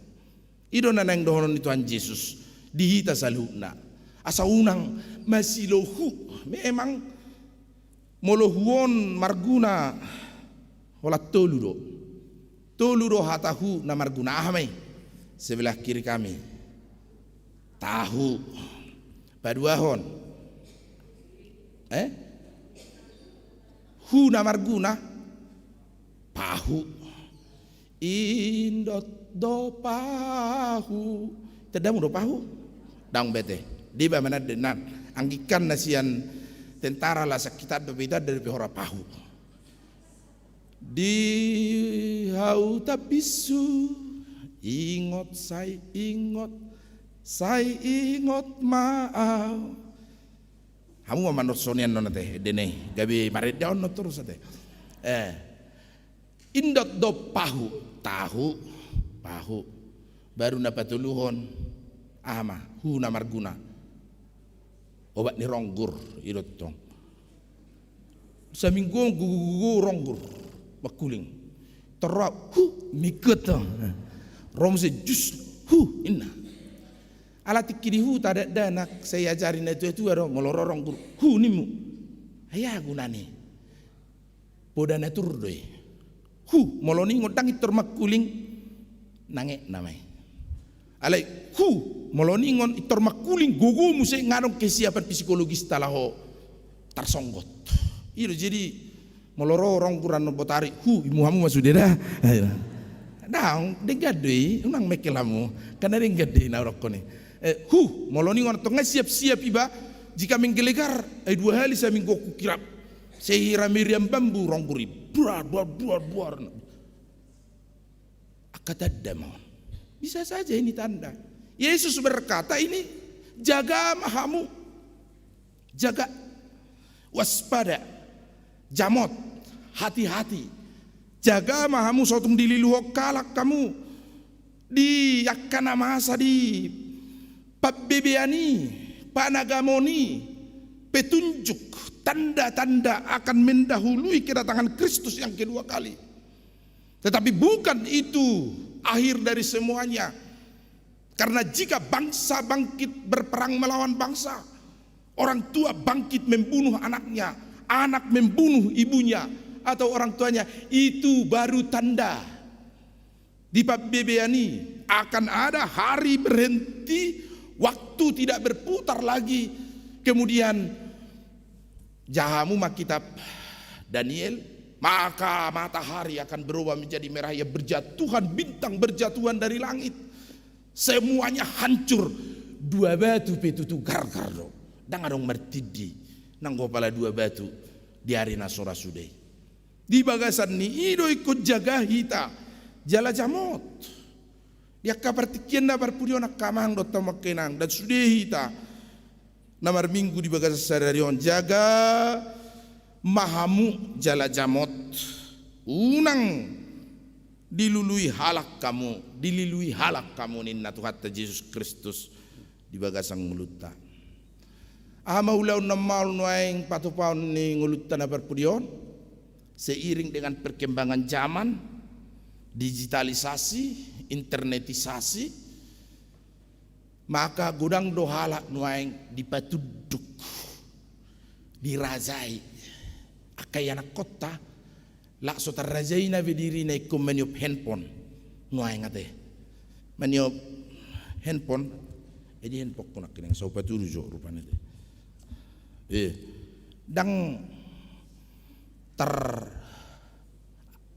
I do na naeng dohonon ni Tuhan Jesus di hita saluhutna. Asa unang masilo hu. Memang molo hu on marguna holan tolu do. Tolu do hata hu na marguna. Aha ma i? Sebelah kiri kami. Tahu. Paduahon. Eh? Hu na marguna. Pahu. Indot do pahu. Tandamu do pahu? Daong bete. Deba manande nan. Anggingkan na sian tentara, lasa kita dope, ita dope hora pahu. Di hau tapisu, ingot sai ingot, sai ingot ma au. Hamu ma manursonian non ate, dene, gabe marende on non torus ate. Eh, indot do pahu, tahu, pahu. Baru na patoluhon, aha ma, hu na marguna. Obat ni ronggur, idot tong. Saminggu on gugu-gugu ronggur, mangkuling. Torop, hu, mikot tong. Ro muse jus, hu, inna. Ala tingki di huta dakdanak, sai ajari na tua-tua do, molo ro ronggur, hu nimmu. Ai aha gunana i? Poda natur do i. Hu, molo ningon ndang intor mangkuling, nanget nama i. Alai, hu, molo ningon intor mangkuling, gogo muse nga adong kesiapan psikologista laho tarsonggot. I do jadi, molo ro ronggur annon botari, hu, imu hamu ma sude da. Daong, denggan do i, unang mengkel hamu. Karna denggan do i na hudokkon i. Eh, hu, molo ningon antong nga siap-siap iba, jika menggelegar, eh, dua hali saminggu kukirap. Sehira meriam bambu ronggur i. Buar, buar, buar, buar. Angka tanda ma on. Bisa saja ini tanda. Yesus berkata ini, jaga ma hamu. Jaga, waspada, jamot, hati-hati. Jaga ma hamu, so tung dililuhon halak hamu di angka na masa di pambebean i, panagamon i, petunjuk, tanda-tanda akan mendahului kedatangan Kristus yang kedua kali. Tetapi bukan itu akhir dari semuanya. Karena jika bangsa bangkit berperang melawan bangsa, orang tua bangkit membunuh anaknya, anak membunuh ibunya atau orang tuanya, itu baru tanda. Di pambebean i akan ada hari berhenti, waktu tidak berputar lagi. Kemudian, jaha hamu ma kitab Daniel, maka matahari akan berubah menjadi merah, ia berjatuhan, bintang berjatuhan dari langit. Semuanya hancur. Dua batu pe tutu gargar do. Ndang adong martindi nanggo pala dua batu di ari na so ra sude i. Di bagasan ni i do ingkon jaga hita jala jamot. Di angka partingkian na parpudi on angka amang dohot hamu angka inang, dan sude hita na marminggu di bagasan sadari on, jaga ma hamu jala jamot, unang dilului halak hamu, dilului halak hamu ninna Tuhanta Jesus Kristus di bagasan ngolunta. Aha ma ulaon na maol nuaeng patupaon ni ngolunta na parpudi on? Seiring dengan perkembangan zaman, digitalisasi, internetisasi, maka godang do halak nuaeng dipatunduk, dirajai. Angka ianakkonta, lak so tarrajai na be dirina ingkon maniop handphone nuaeng ate. Maniop handphone, eh, di handphonekku nangkin, so patudu jo rupani ate. Eh, ndang tar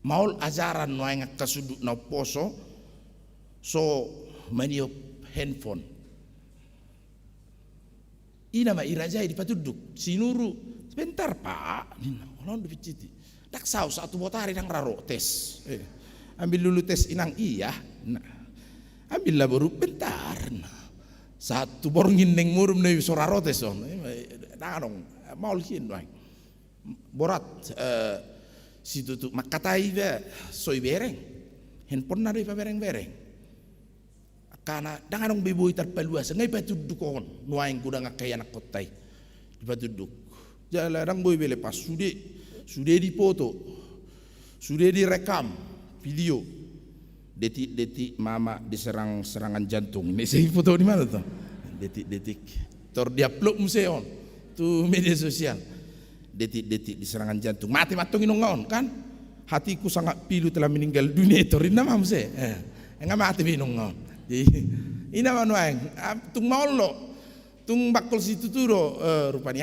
maol ajaran nuaeng angka sundut na umposo so maniop handphone. Ina ma irajai dipatunduk, sinuru, sebentar Pak, ninna, olo on do pinsiti. Ndang saut, satu botari ndang ra ro tes. Eh, ambil dulu tes inang, iya. Nah, ambil lah boru, bentar. Nah, satu borngin naeng modom na i so ra ro tes on. Eh, ndang adong, maol hian do aeng. Borat, eh, situtu mangkatai be so ibereng. Handphonena do ipabereng-bereng. Angkana, ndang adong be boi tarpaluasan, nga ipatunduk on, nuaeng godang angka ianakkonta i. Dipatunduk. Jala ndang boi be lepas, sude, sude dipoto. Sude direkam video, detik-detik mama diserang serangan jantung. Ini saya foto di mana tuh? Detik-detik. Tor diupload muse on tu media sosial. Detik-detik diserang serangan jantung. Mate ma antong inong on, kan? Hatiku sangat pilu telah meninggal dunia, tor inna ma muse. Eh, nga mate be inong on. Jadi, ina ma nuaeng. Ah, tung maollo. Tung bangkol situtu do, eh, rupani.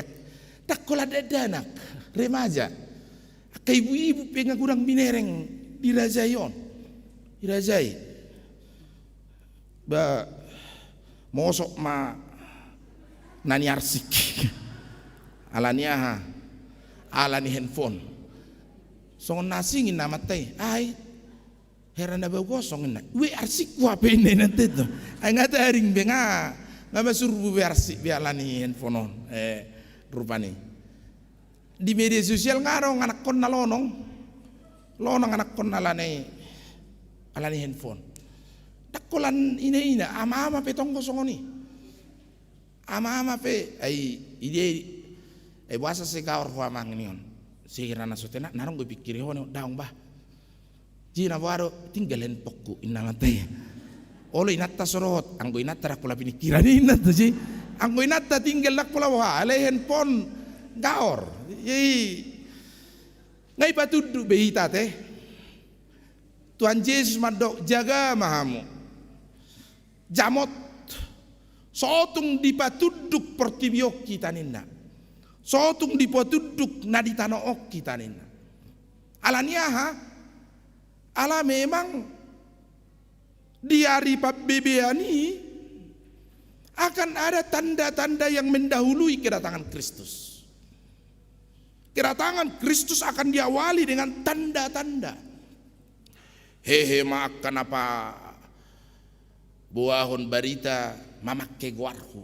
Ndang holan dakdanak, remaja. Angka ibu-ibu pe nga godang binereng dirajai on. Dirajai. Ba, mosok ma na niarsik. Ala ni aha? Ala ni handphone. Songon na asing inna amanta i. Ai, hera na bau gosong inna. Ue, arsikku hape inna inanta i tu. Ai nga taring be nga, nga masurbu be arsik be ala ni handphone on. Eh, rupani. Di media sosial nga adong anakkonna lonong. Lonong anakkonna ala ni, ala ni handphone. Ndang holan ina-ina, ama-ama pe tonggo songon i. Ama-ama pe, ai, ide, ai, boasa segaor ho amang ni on. Sehira na so tena, na adong do dipingkiri ho ni on, daong bah. Jina boa do, tinggal handphoneku, inna amanta i. Olo inanta so dohot, anggo inanta ndang pola pingkiran inanta si. Anggo inanta tinggal ndang pola boha, alai handphone gaor. Jadi, nga i patunduk be hita te. Tuhan Jesus mandok, jaga ma hamu. Jamot, so tung dipatunduk portibi on hita ninna. So tung dipatunduk na di tano on hita ninna. Ala ni aha? Ala memang di ari pambebean i akan ada tanda-tanda yang mendahului kedatangan Kristus. Kedatangan Kristus akan diawali dengan tanda-tanda. Hehe ma angka na paboahon barita mamangke goarhu,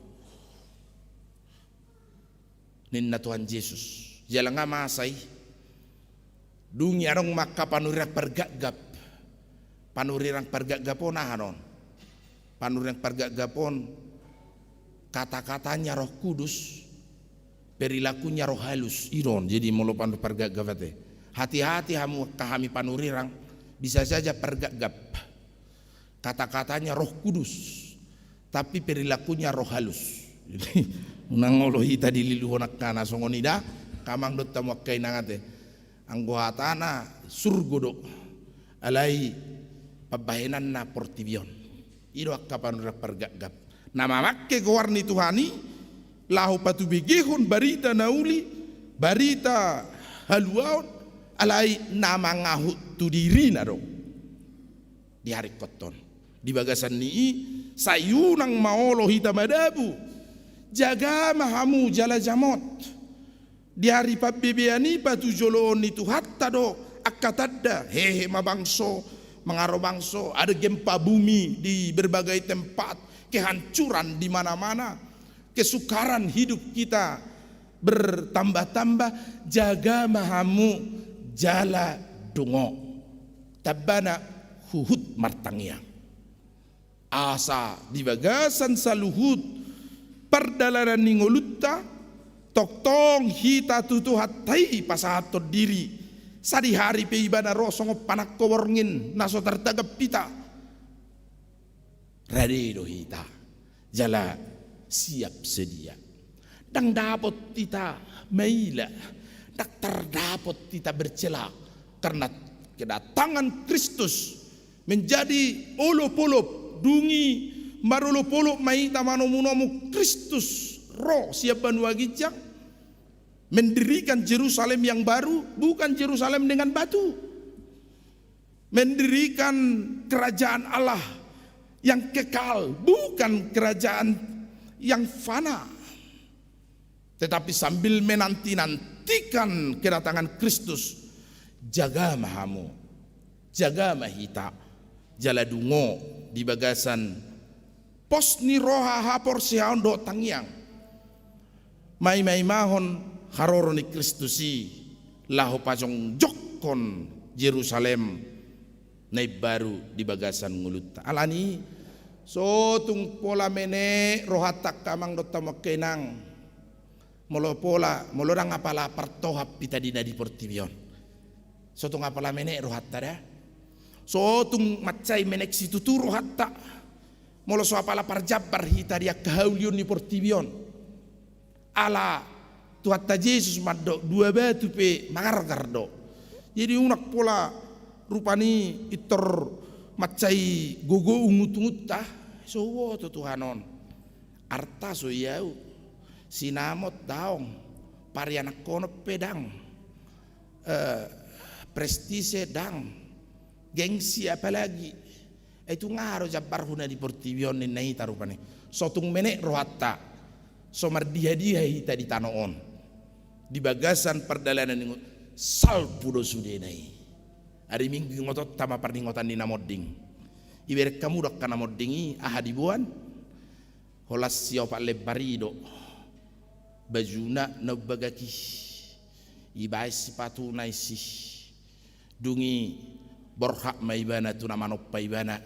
ninna Tuhan Jesus. Jala nga masa i. Dung i adong ma angka panurirang pargapgap. Panurirang pargapgap on aha non? Panurirang pargapgap on, kata-katanya Roh Kudus, perilakunya roh halus. I do on, jadi molo panurirang pargapgap ate. Hati-hati hamu angka hami panurirang, bisa saja pargapgap. Kata-katanya Roh Kudus, tapi perilakunya roh halus. Jadi, unang olo hita dililuhon angka na songon i da, angka amang dohot hamu angka inang ate. Anggo hatana surgo do, alai pambahenanna portibi on. I do angka panurirang pargapgap. Na mamangke goar ni Tuhan i, laho patubegehon barita na uli, barita haluaon, alai na mangahut tu dirina do. Di ari ingkon on. Di bagasan ni i, sai unang ma olo hita madabu. Jaga ma hamu jala jamot. Di ari pambebean i patujoloon ni Tuhanta do angka tanda, hehe ma bangso, mangaro bangso, ada gempa bumi di berbagai tempat, kehancuran di mana-mana, kesukaran hidup kita bertambah-tambah, jaga ma hamu jala dungo. Tambana huhut martangiang. Asa di bagasan saluhut pardalanan ni ngolunta, tongtong hita tu Tuhanta i pasahathon diri, sadihari pe Ibana ro songon panangko borngin na so tartagap hita. Rade do hita, jala siap sedia. Ndang dapot hita maila, ndang tardapot hita bercela, karena kedatangan Kristus menjadi olop-olop. Dung i marolop-olop ma hita manomu-nomu Kristus ro sian banua ginjang, mendirikan Jerusalem yang baru, bukan Jerusalem dengan batu. Mendirikan kerajaan Allah yang kekal, bukan kerajaan yang fana. Tetapi sambil menanti-nantikan kedatangan Kristus, jaga ma hamu, jaga ma hita, jala dungo di bagasan pos ni roha, haporseaon dohot tangiang. Maimaimahon haroro ni Kristus i laho pajongjongkon Jerusalem na imbaru di bagasan ngolunta. Alani i, so tung pola menek rohanta angka amang dohot hamu angka inang. Molo pola, molo ndang apala partohap hita di na di portibi on. So tung apala menek rohanta da. So tung mansai menek situtu rohanta. Molo so apala parjambar hita di angka haulion ni portibi on. Ala Tuhanta Jesus mandok, dua batu pe mangargar do. Jadi unang pola rupani pintor mansai gogo ungut-ungunta. So huboto Tuhan on. Arta so i au. Sinamot daong. Parianakhonon pe ndang. Eh, prestise ndang. Gengsi apalagi. Eh, tung aha do jambarhu na di portibi on ninna hita rupani. So tung menek rohanta. So mardiha-diha hita di tano on. Di bagasan pardalanan ni ngolu, salpu do sudena i. Ari Minggu ingotonta ma parningotan ni na monding. Ibereng hamu do angka na monding i, aha diboan? Holan siopat lembar i do. Bajuna na umbagak i. Ibaen sipatuna isi. Dung i borhat ma ibana tu na manompa ibana.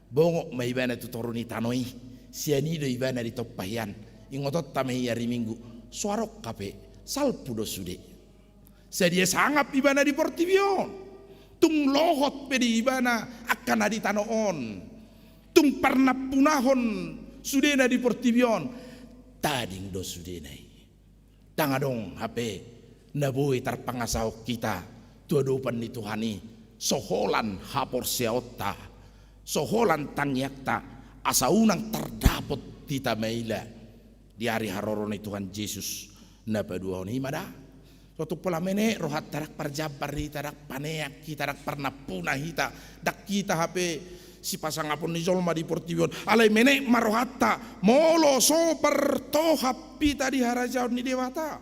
Bongot ma ibana tu toru ni tano i. Sian i do ibana ditompa hian. Ingotonta ma i ari Minggu. So adong hape, salpu do sude. Sadia sangap ibana di portibi on. Tung lohot pe di ibana angka na di tano on. Tung parnampunahon sudena di portibi on. Tading do sudena i. Ndang adong hape na boi tarpangasahon hita tu adopan ni Tuhan i, so holan haporseaonta, so holan tangiangta, asa unang tardapot hita maila di ari haroro ni Tuhan Jesus na paduahon i ma da. So tung pola menek rohanta, ndang parjambar hita, ndang paneang hita, ndang parnampuna hita, ndang hita hape sipasangapon ni jolma di portibi on. Alai menek ma rohanta, molo so partohap hita di harajaon ni Debata.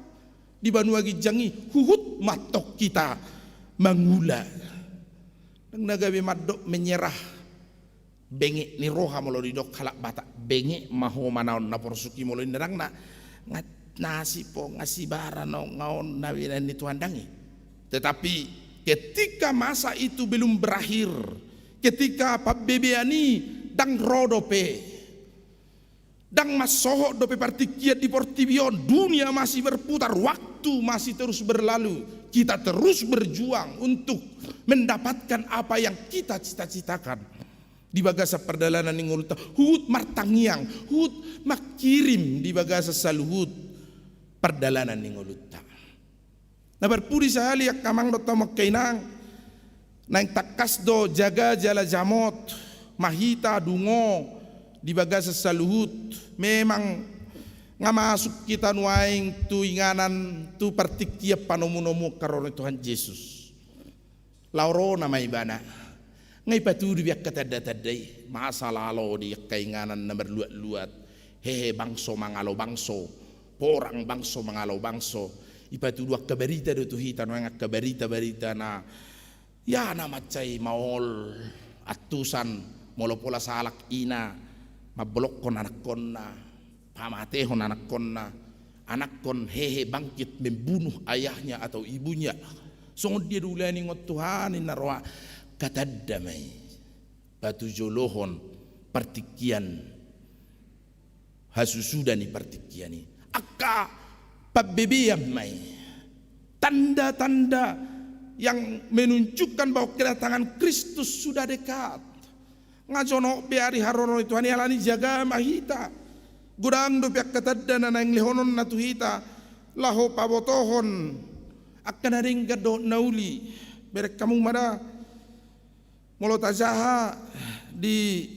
Di banua ginjang i, huhut ma antong hita mangula. Ndang na gabe mandok menyerah. Benget ni roha molo didok halak Batak. Benget ma ho manaon na porsuk i molo ninna, ndang na, nga, nga sipongan sibara na on, nga on na binaen ni Tuhan, ndang i. Tetapi ketika masa itu belum berakhir, ketika pambebean i ndang ro dope, ndang mansohot dope partingkian di portibi on, dunia masih berputar, waktu masih terus berlalu, kita terus berjuang untuk mendapatkan apa yang kita cita-citakan. Di bagasan pardalanan ni ngolunta, huhut martangiang, huhut mangkirim di bagasan saluhut pardalanan ni ngolunta. Na parpudi sahali angka amang dohot hamu angka inang, naeng tangkas do jaga jala jamot ma hita dungo di bagasan saluhut. Memang nga masuk hita nuaeng tu inganan, tu partingkian panomunomu angka haroro ni Tuhan Jesus. Laho ro nama ibana. Nga ipatudu be angka tanda-tanda i, masa lalo di angka inganan na marluat-luat, hehe bangso mangalo bangso, porang bangso mangalo bangso. Ipatudu angka barita do tu hita nuaeng, angka barita-barita na, ya, na mansai maol antusan, molo pola sahalak ina mambolongkon anakkonna, pamatehon anakkonna, anakkon hehe bangkit membunuh ayahnya atau ibunya. Songon dia do ulaon i, ingot Tuhan, inna roha. Angka tanda ma i patujolohon partingkian, hasusuda ni partingkian i. Angka pambebean ma i, tanda-tanda yang menunjukkan bahwa kedatangan Kristus sudah dekat. Nga jonok be ari haroro ni Tuhan i, alani jaga ma hita. Godang dope angka tanda na naeng lehononna tu hita laho pabotohon angka na denggan dohot na uli. Bereng hamu ma da. Molo tajaha di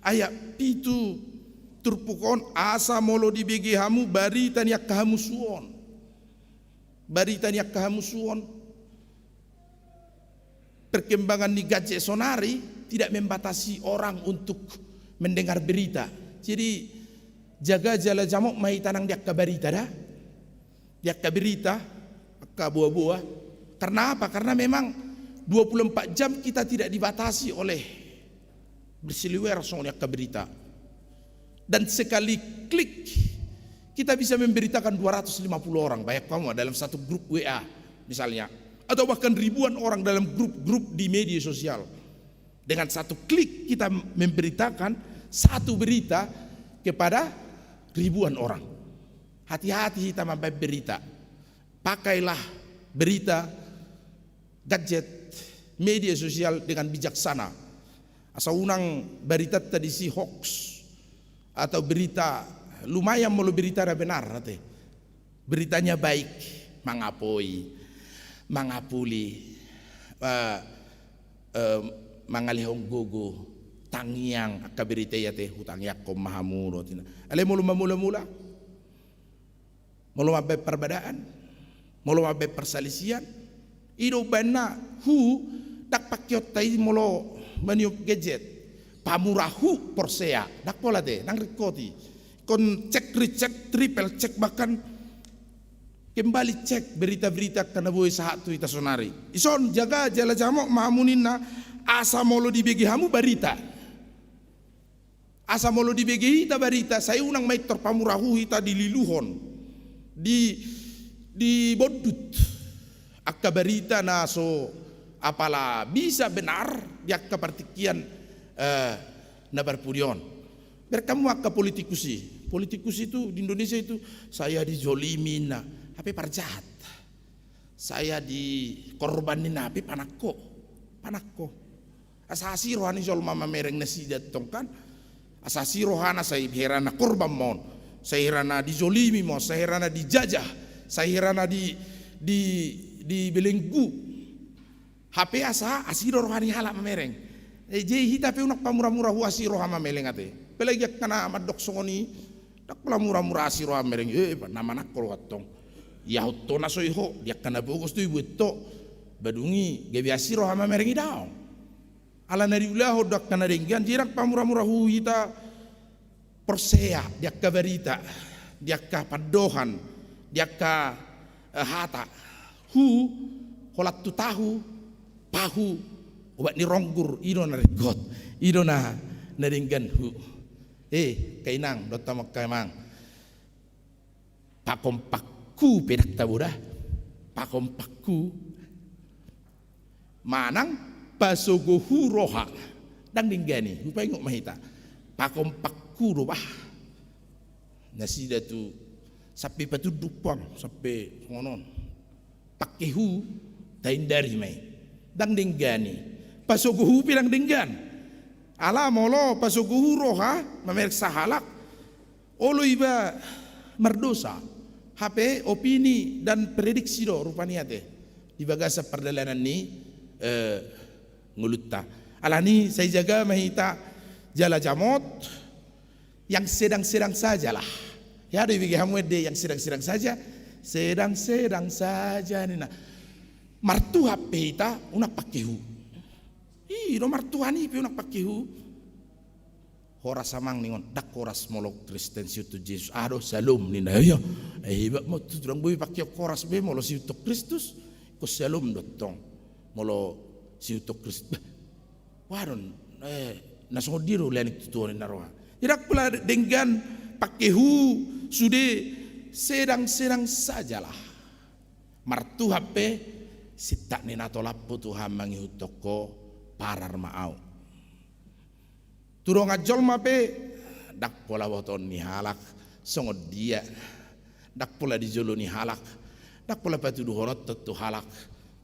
ayat pitu turpuk on, asa molo dibege hamu barita ni angka hamusuon. Barita ni angka hamusuon. Perkembangan ni gadget sonari tidak membatasi orang untuk mendengar berita. Jadi, jaga jala jamot ma hita nang di angka barita da. Di angka berita, angka boa-boa. Karena apa? Karena memang dua puluh empat jam kita tidak dibatasi oleh berseliwear songon i angka berita. Dan sekali klik, kita bisa memberitakan dua ratus lima puluh orang, bayangkan ma, dalam satu grup W A misalnya, atau bahkan ribuan orang dalam grup-grup di media sosial. Dengan satu klik kita memberitakan satu berita kepada ribuan orang. Hati-hati hita mambaen berita. Pakailah berita, gadget media sosial dengan bijaksana. Asa unang baritanta disi hoax atau berita, lumayan molo berita na benar ate. Beritanya baik, mangapoi, mangapuli, eh, eh, mangalehon gogo, tangiang, angka berita i ate, hutangiangkon ma hamu dohot ninna. Alai molo mamula-mula, molo mambaen parbadaan, molo mambaen parsalisian, i do umbaen na hu, ndang pangkeonta i molo maniop gadget, pamura hu porsea, ndang pola ate, ndang ringkot i. Ingkon cek, recheck, triple check, bahkan kembali cek berita-berita angka na boi sahat tu hita sonari. Dison jaga jala jamot ma hamu ninna, asa molo dibege hamu barita, asa molo dibege hita barita, sai unang ma pintor pamura hu hita dililuhon, di, dibondut angka barita na so apala bisa benar di angka partingkian, eh, na parpudi on. Bereng hamu angka politikus i. Politikus itu di Indonesia itu, saya dizolimi ninna, hape parjahat. Saya dikorban ninna, hape panangko. Panangko. Asa asi roha ni jolma mamereng nasida tong kan. Asa asi rohana, sai herana korban ma on, sai herana dizolimi ma on, sai herana dijajah, sai herana di, di, dibelenggu. Hape asa asi do roha ni halak mamereng. Eh, jadi hita pe unang pamura-mura hu asi roha mamereng ate. Apalagi angka na mandok songon i, ndang pola mura-mura asi roha mamereng. Eh, na manangko roha tong. Ia ho tong na so i ho, di angka na pogos do ibuat ho. Ba dung i gabe asi roha mamereng i daong. Ala na diulahon do angka na denggan, jadi ndang pamura-mura hu hita porsea di angka barita, di angka pandohan, di angka, eh, hata. Hu, holan tu tahu, pahu, obat ni ronggur, i do na ringkot, i do na, na denggan hu. Eh, angka inang dohot hamu angka amang. Pakompakhu pe ndang tabo da. Pakompakhu. Manang pasogohu roha. Ndang denggan i, hupaingot ma hita. Pakompakhu do bah. Nasida tu sampe patunduk puang, sampe songon on. Pangkehu, tahindari ma i. Ndang denggan i. Pasogohu pe ndang denggan. Ala molo pasogohu roha, mamereng sahalak, olo iba mardosa. Hape opini dan prediksi do rupani ate. Di bagasan pardalanan ni, eh, ngolunta. Alani sai jaga ma hita jala jamot, yang sedang-sedang sajalah. Ia do ibege hamu ende yang sedang-sedang saja, sedang-sedang saja ninna. Martuhan pe hita unang pangkehu. I do martuhan i pe unang pangkehu. Horas amang ningon, ndang horas molo Kristen siuntun Jesus. Aha do, Shalom ninna. Ia, eh, hebat ma tutu, ndang boi pangkeon horas be molo siuntun Kristus. Ingkon Shalom do tong molo siuntun Kristus. Bah, wah don, eh, na songon dia do leaning tutu on ninna roha. Ndang pola denggan pangkehu sude, sedang-sedang sajalah. Martuhan pe, sintak ni na tolap ho Tuhan mangihuthon ho, parar ma au. Tu dongan jolma pe, ndang pola botoon ni halak songon dia, ndang pola di jolo ni halak, ndang pola patuduhononhon tu halak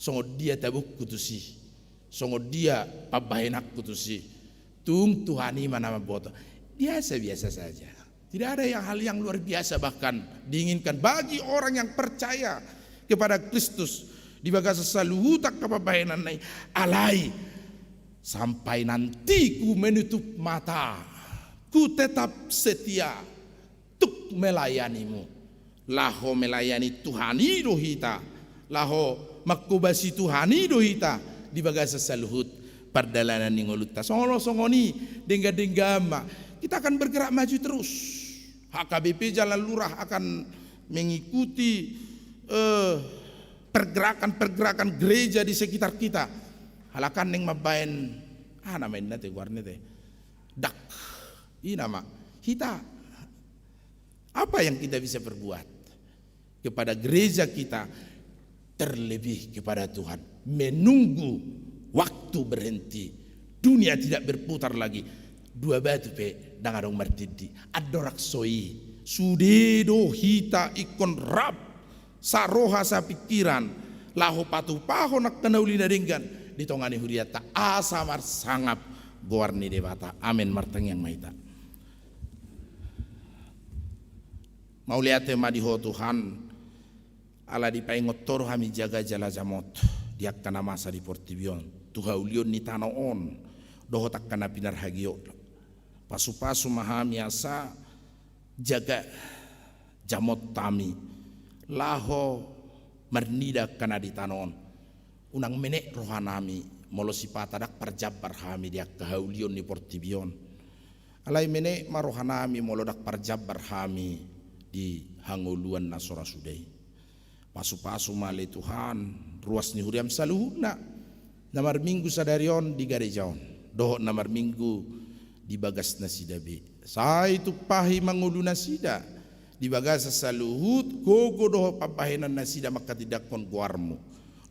songon dia tabungku tusi, songon dia pambahenanku tusi. Tung Tuhan i ma na mamboto. Biasa-biasa saja. Tidak ada yang, hal yang luar biasa bahkan diinginkan bagi orang yang percaya kepada Kristus di bagasan saluhut angka pambahenanna i. Alai, sampai nanti ku menutup mata, ku tetap setia tuk melayanimu. Laho melayani Tuhan i do hita, laho manghobasi Tuhan i do hita di bagasan saluhut pardalanan ni ngolunta. Songon on, songon i, denggan-denggan ma. Kita akan bergerak maju terus. H K B P Jalan Lurah akan mengikuti, eh, pergerakan-pergerakan gereja di sekitar kita. Halak an naeng mambaen, aha nama inna te, goarna te? Dak. I nama. Hita. Apa yang kita bisa perbuat kepada gereja kita, terlebih kepada Tuhan? Menunggu waktu berhenti, dunia tidak berputar lagi. Dua batu pe ndang adong martindi. Andorang so i, sude do hita ingkon rap saroha sapingkiran laho patupahon angka na uli na denggan di tonga ni hurianta asa marsangap goar ni Debata. Amen. Martangiang ma hita. Mauliate ma di Ho Tuhan, ala dipaingot Ho do hami jaga jala jamot di angka na masa di portibi on, tu haulion ni tano on dohot angka na pinarhagiot. Pasupasu ma hami asa jaga jamot hami laho marnida angka na di tano on. Unang menek rohanami molo sipata ndang parjambar hami di angka haulion ni portibi on. Alai menek ma rohanami molo ndang parjambar hami di hangoluan na so ra suda i. Pasupasu ma ale Tuhan ruas ni huriam saluhutna na marminggu sadari on di gareja on dohot na marminggu di bagas nasida be. Sai tumpahi ma ngolu nasida di bagasan saluhut gogo dohot pambahenan nasida manghatindanghon goarmu.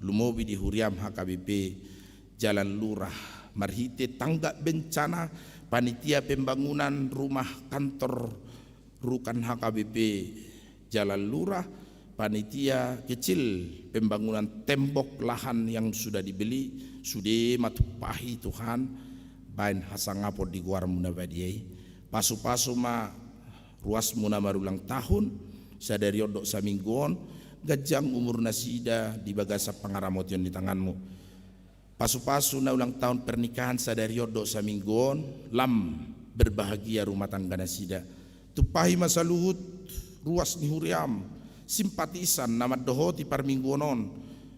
Lumobi di huriam H K B P Jalan Lurah marhite tanggap bencana, panitia pembangunan rumah kantor rukan H K B P Jalan Lurah, panitia kecil pembangunan tembok lahan yang sudah dibeli, sude ma tumpahi Tuhan baen hasangapon di goarmu na badia i. Pasupasu ma ruasmu na marulang tahun sadari on dohot saminggu on, ganjang umur nasida di bagasan pangaramotion ni tanganmu. Pasupasu na ulang tahun pernikahan sadari on dohot saminggu on, lam berbahagia rumah tangga nasida. Tumpahi ma saluhut ruas ni huriam, simpatisan na mandohoti parmingguon on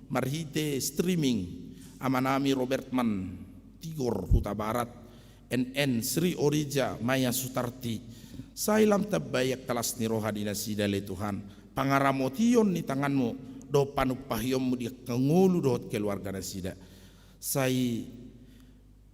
marhite streaming, amanami Robert Man Tigor Hutabarat, N N Sri Orija Maya Sutarti. Sai lam tambai angka las ni roha di nasida ale Tuhan pangaramotion ni tanganmu dohot panumpahionmu di angka ngolu dohot keluarga nasida. Sai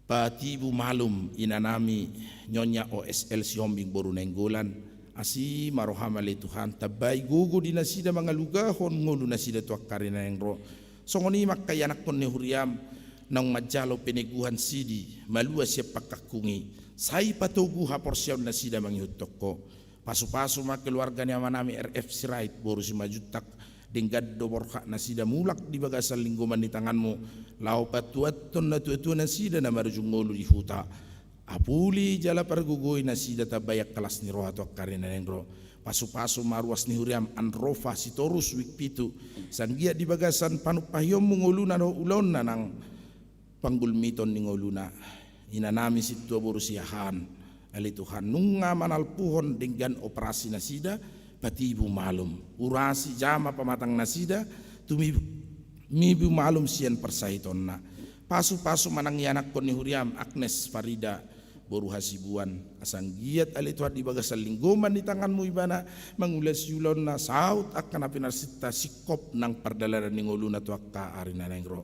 patibu malum inanami Nyonya O S L Sihombing boru Nainggolan. Asi ma roham ale Tuhan, tambai gogo di nasida mangalugahon ngolu nasida tu angka ari na naeng ro. Songon i ma angka ianakhon ni huriam naung manjalo peneguhan sidi malua sian pangkangkung i, sai patogu haporseaon nasida mangihuthon Ho. Pasupasu ma keluarga ni amanami R F Sirait boru Simanjuntak, denggan do borhat nasida mulak di bagasan linggoman ni tanganmu laho patuathon natuatua nasida na marujung ngolu di huta. Apuli jala pargogoi nasida, tambai angka las ni roha tu angka ari na naeng ro. Pasupasu ma ruas ni huriam Anrofa Sitorus Wikpitu, sanggiat di bagasan panumpahionmu ngoluna dohot ulaonna nang panggulmiton ni ngoluna. Inanami Sintua boru Siahaan ale Tuhan, nunga manalpuhon denggan operasi nasida, patibu malum, urasi jama pamatang nasida, tumibu mibu malum sian parsahitonna. Pasupasu ma nang ianakhon ni huriam Agnes Farida boru Hasibuan, asa anggiat ale Tuhan di bagasan linggoman ni tanganmu ibana mangulasi ulaonna saut angka na pinarsinta singkop nang pardalanan ni ngoluna tu angka ari na naeng ro.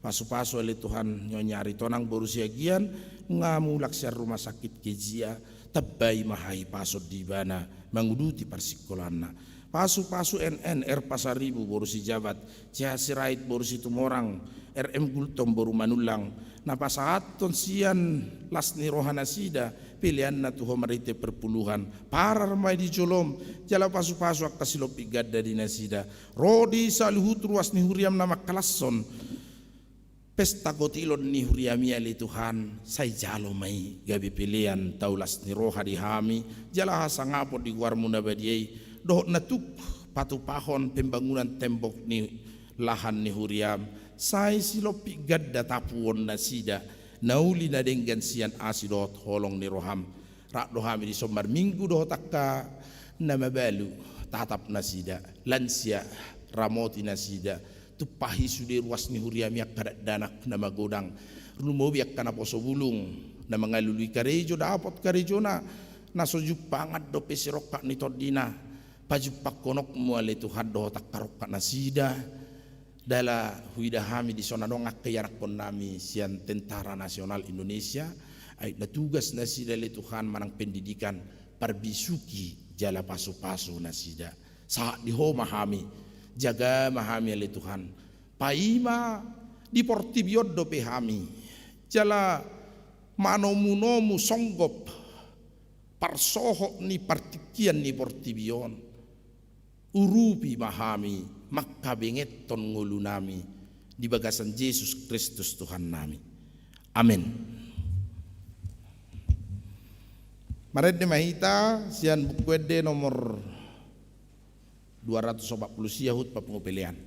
Pasupasu ale Tuhan Nyonya Aritonang boru Siagian, nunga mulak sian rumah sakit Kezia, tambai ma hahipason di ibana manguduti parsingkolaanna. Pasupasu N N R Pasaribu boru Sijabat, C H Sirait boru Situmorang, R M Gultom boru Manullang, na pasahathon sian las ni roha nasida peleanna tu Ho marhite perpuluhan, parar ma i di jolom, jala pasupasu angka silompit ganda di nasida. Ro di saluhut ruas ni huriam na mangkalashon pesta gotilon ni huriami ale Tuhan, sai jalo ma i gabe pelean taulas ni roha di hami, jala hasangapon di goarmu na badia i, dohot na tuk patupahon pembangunan tembok ni lahan ni huriam, sai silompit ganda tapuon nasida, na uli na denggan sian asi dohot holong ni roham. Rap do hami dison marminggu dohot angka na mabalu, tatap nasida, lansia, ramoti nasida, tumpahi sude ruas ni huriami angka dakdanak na magodang, lumobi angka naposo bulung, na mangalului karejo dapot karejona, na so jumpangan dope sirongkap ni tondina, pajumpangkononmu ale Tuhan dohot angka rongkap nasida, Jala huida hami dison adong angka ianakhonnami sian Tentara Nasional Indonesia, ai na tugas nasida ale Tuhan manang pendidikan, parbisuhi jala pasupasu nasida. Sahat di Ho ma hami, jaga ma hami ale Tuhan. Paima di portibi on dope hami, jala manomunomu songgop parsohot ni partingkian ni portibi on. Urupi ma hami mangkabengethon ngolunami di bagasan Jesus Kristus Tuhannami. Amen. Marende ma hita sian Buku Ende nomor dua ratus opat pulu sia, hut papungu pelean.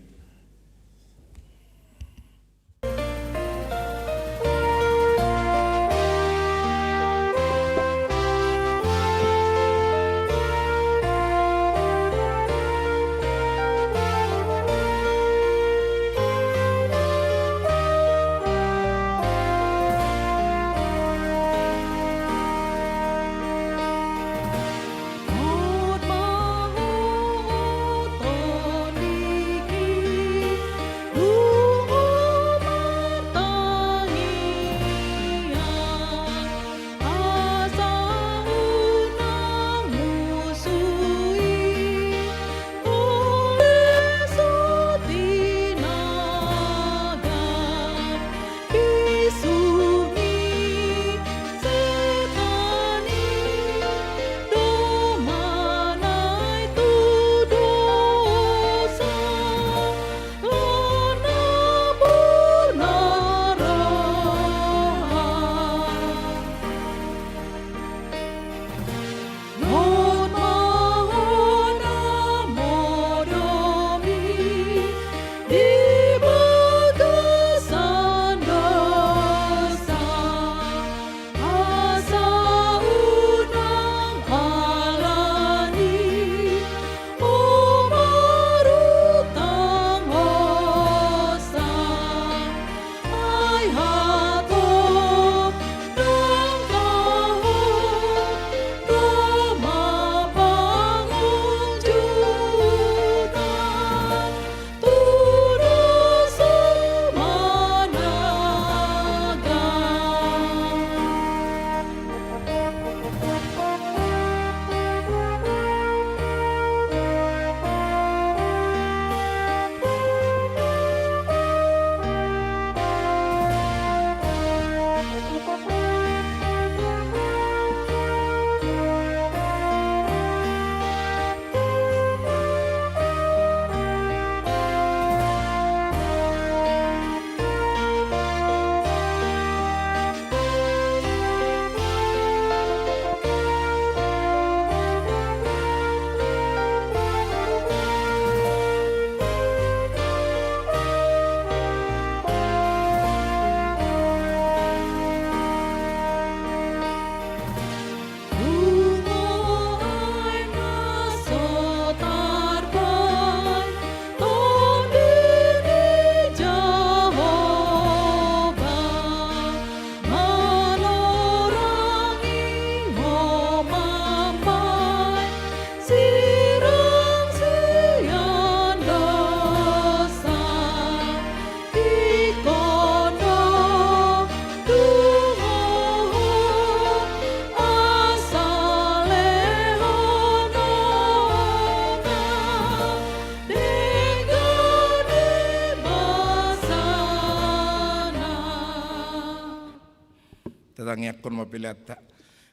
Tatangiangkon ma peleanta.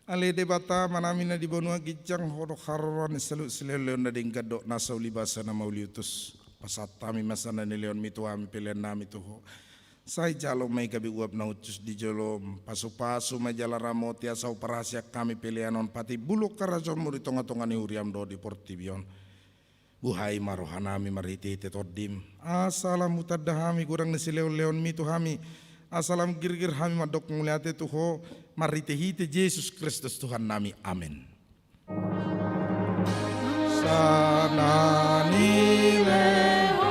Ale Debata Amanami na di banua ginjang, Ho do haroroan ni saluhut silehonlehon na denggan dohot na so ulibasa na mauliutus. Pasahat hami ma sada na nilehonmi tu hami peleannami tu Ho. Sai jalo ma i gabe uap na hushus di jolom, pasupasu ma i jala ramoti asa huparhaseang hami pelean on patimbulhon harajaonmu di tongatonga ni huriam dohot di portibi on. Buhai ma rohanami marhitehite Tondim, asa lam hutanda hami godang ni silehonlehonmi tu hami, asa lam girgir hami mandok mauliate tu Ho, marhitehite Jesus Kristus Tuhannami. Amen. Sada na nilehonmi.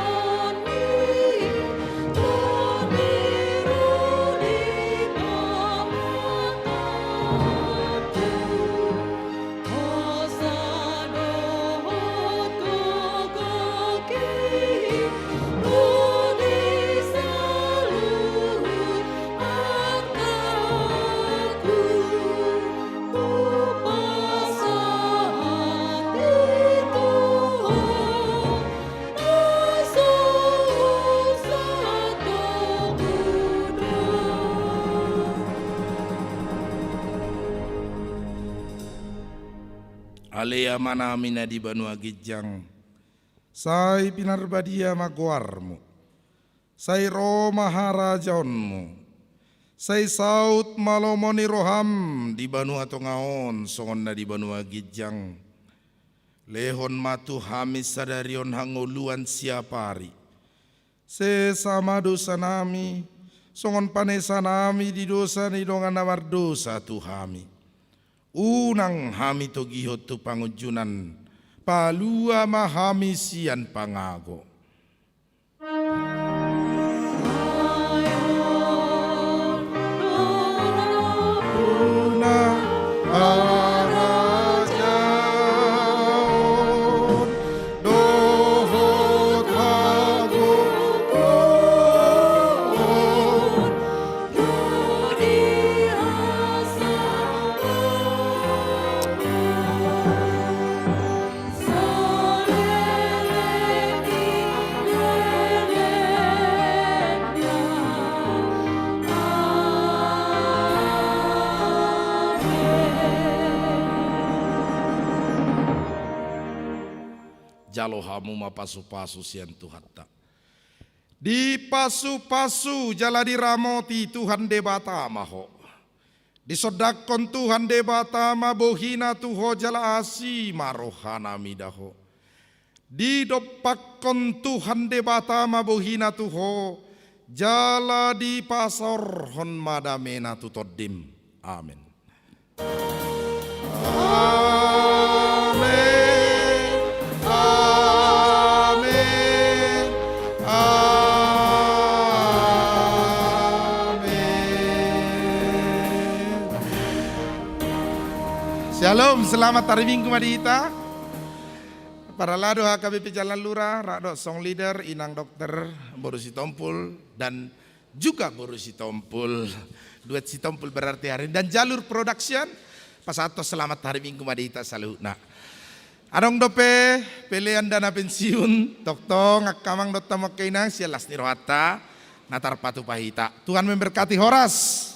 Ale Amanami na di banua ginjang, sai pinarbadia ma goarmu. Sai ro ma harajaonmu. Sai saut ma lomo ni roham di banua tonga on songon na di banua ginjang. Lehon ma tu hami sadari on hangoluan siapari. Sesa ma dosanami, songon panesanami di dosa ni dongan na mardosa tu hami. Unang hami togihon tu pangunjunan, palua ma hami sian pangago. Jalo hamu ma pasupasu sian Tuhanta. Dipasupasu jala diramoti Tuhan Debata ma ho. Disondangkon Tuhan Debata ma bohina tu ho jala asi ma rohana mida ho. Didompakkon Tuhan Debata ma bohina tu ho, jala dipasaorhon ma damena tu tondim. Amen. Amen. Amen. Amen. Shalom, selamat hari Minggu ma di hita. Parhalado H K B P Jalan Lura, rap dohot song leader, inang dokter, boru Sitompul, dan juga boru Sitompul. Duet Sitompul berarti hari ini. Dan Jalur Production, pasahathon selamat hari Minggu ma di hita saluhutna. Adong dope pelean dana pensiun, tongtong angka amang dohot hamu angka inang, sian las ni rohanta, na tarpatupa hita. Tuhan memberkati, horas.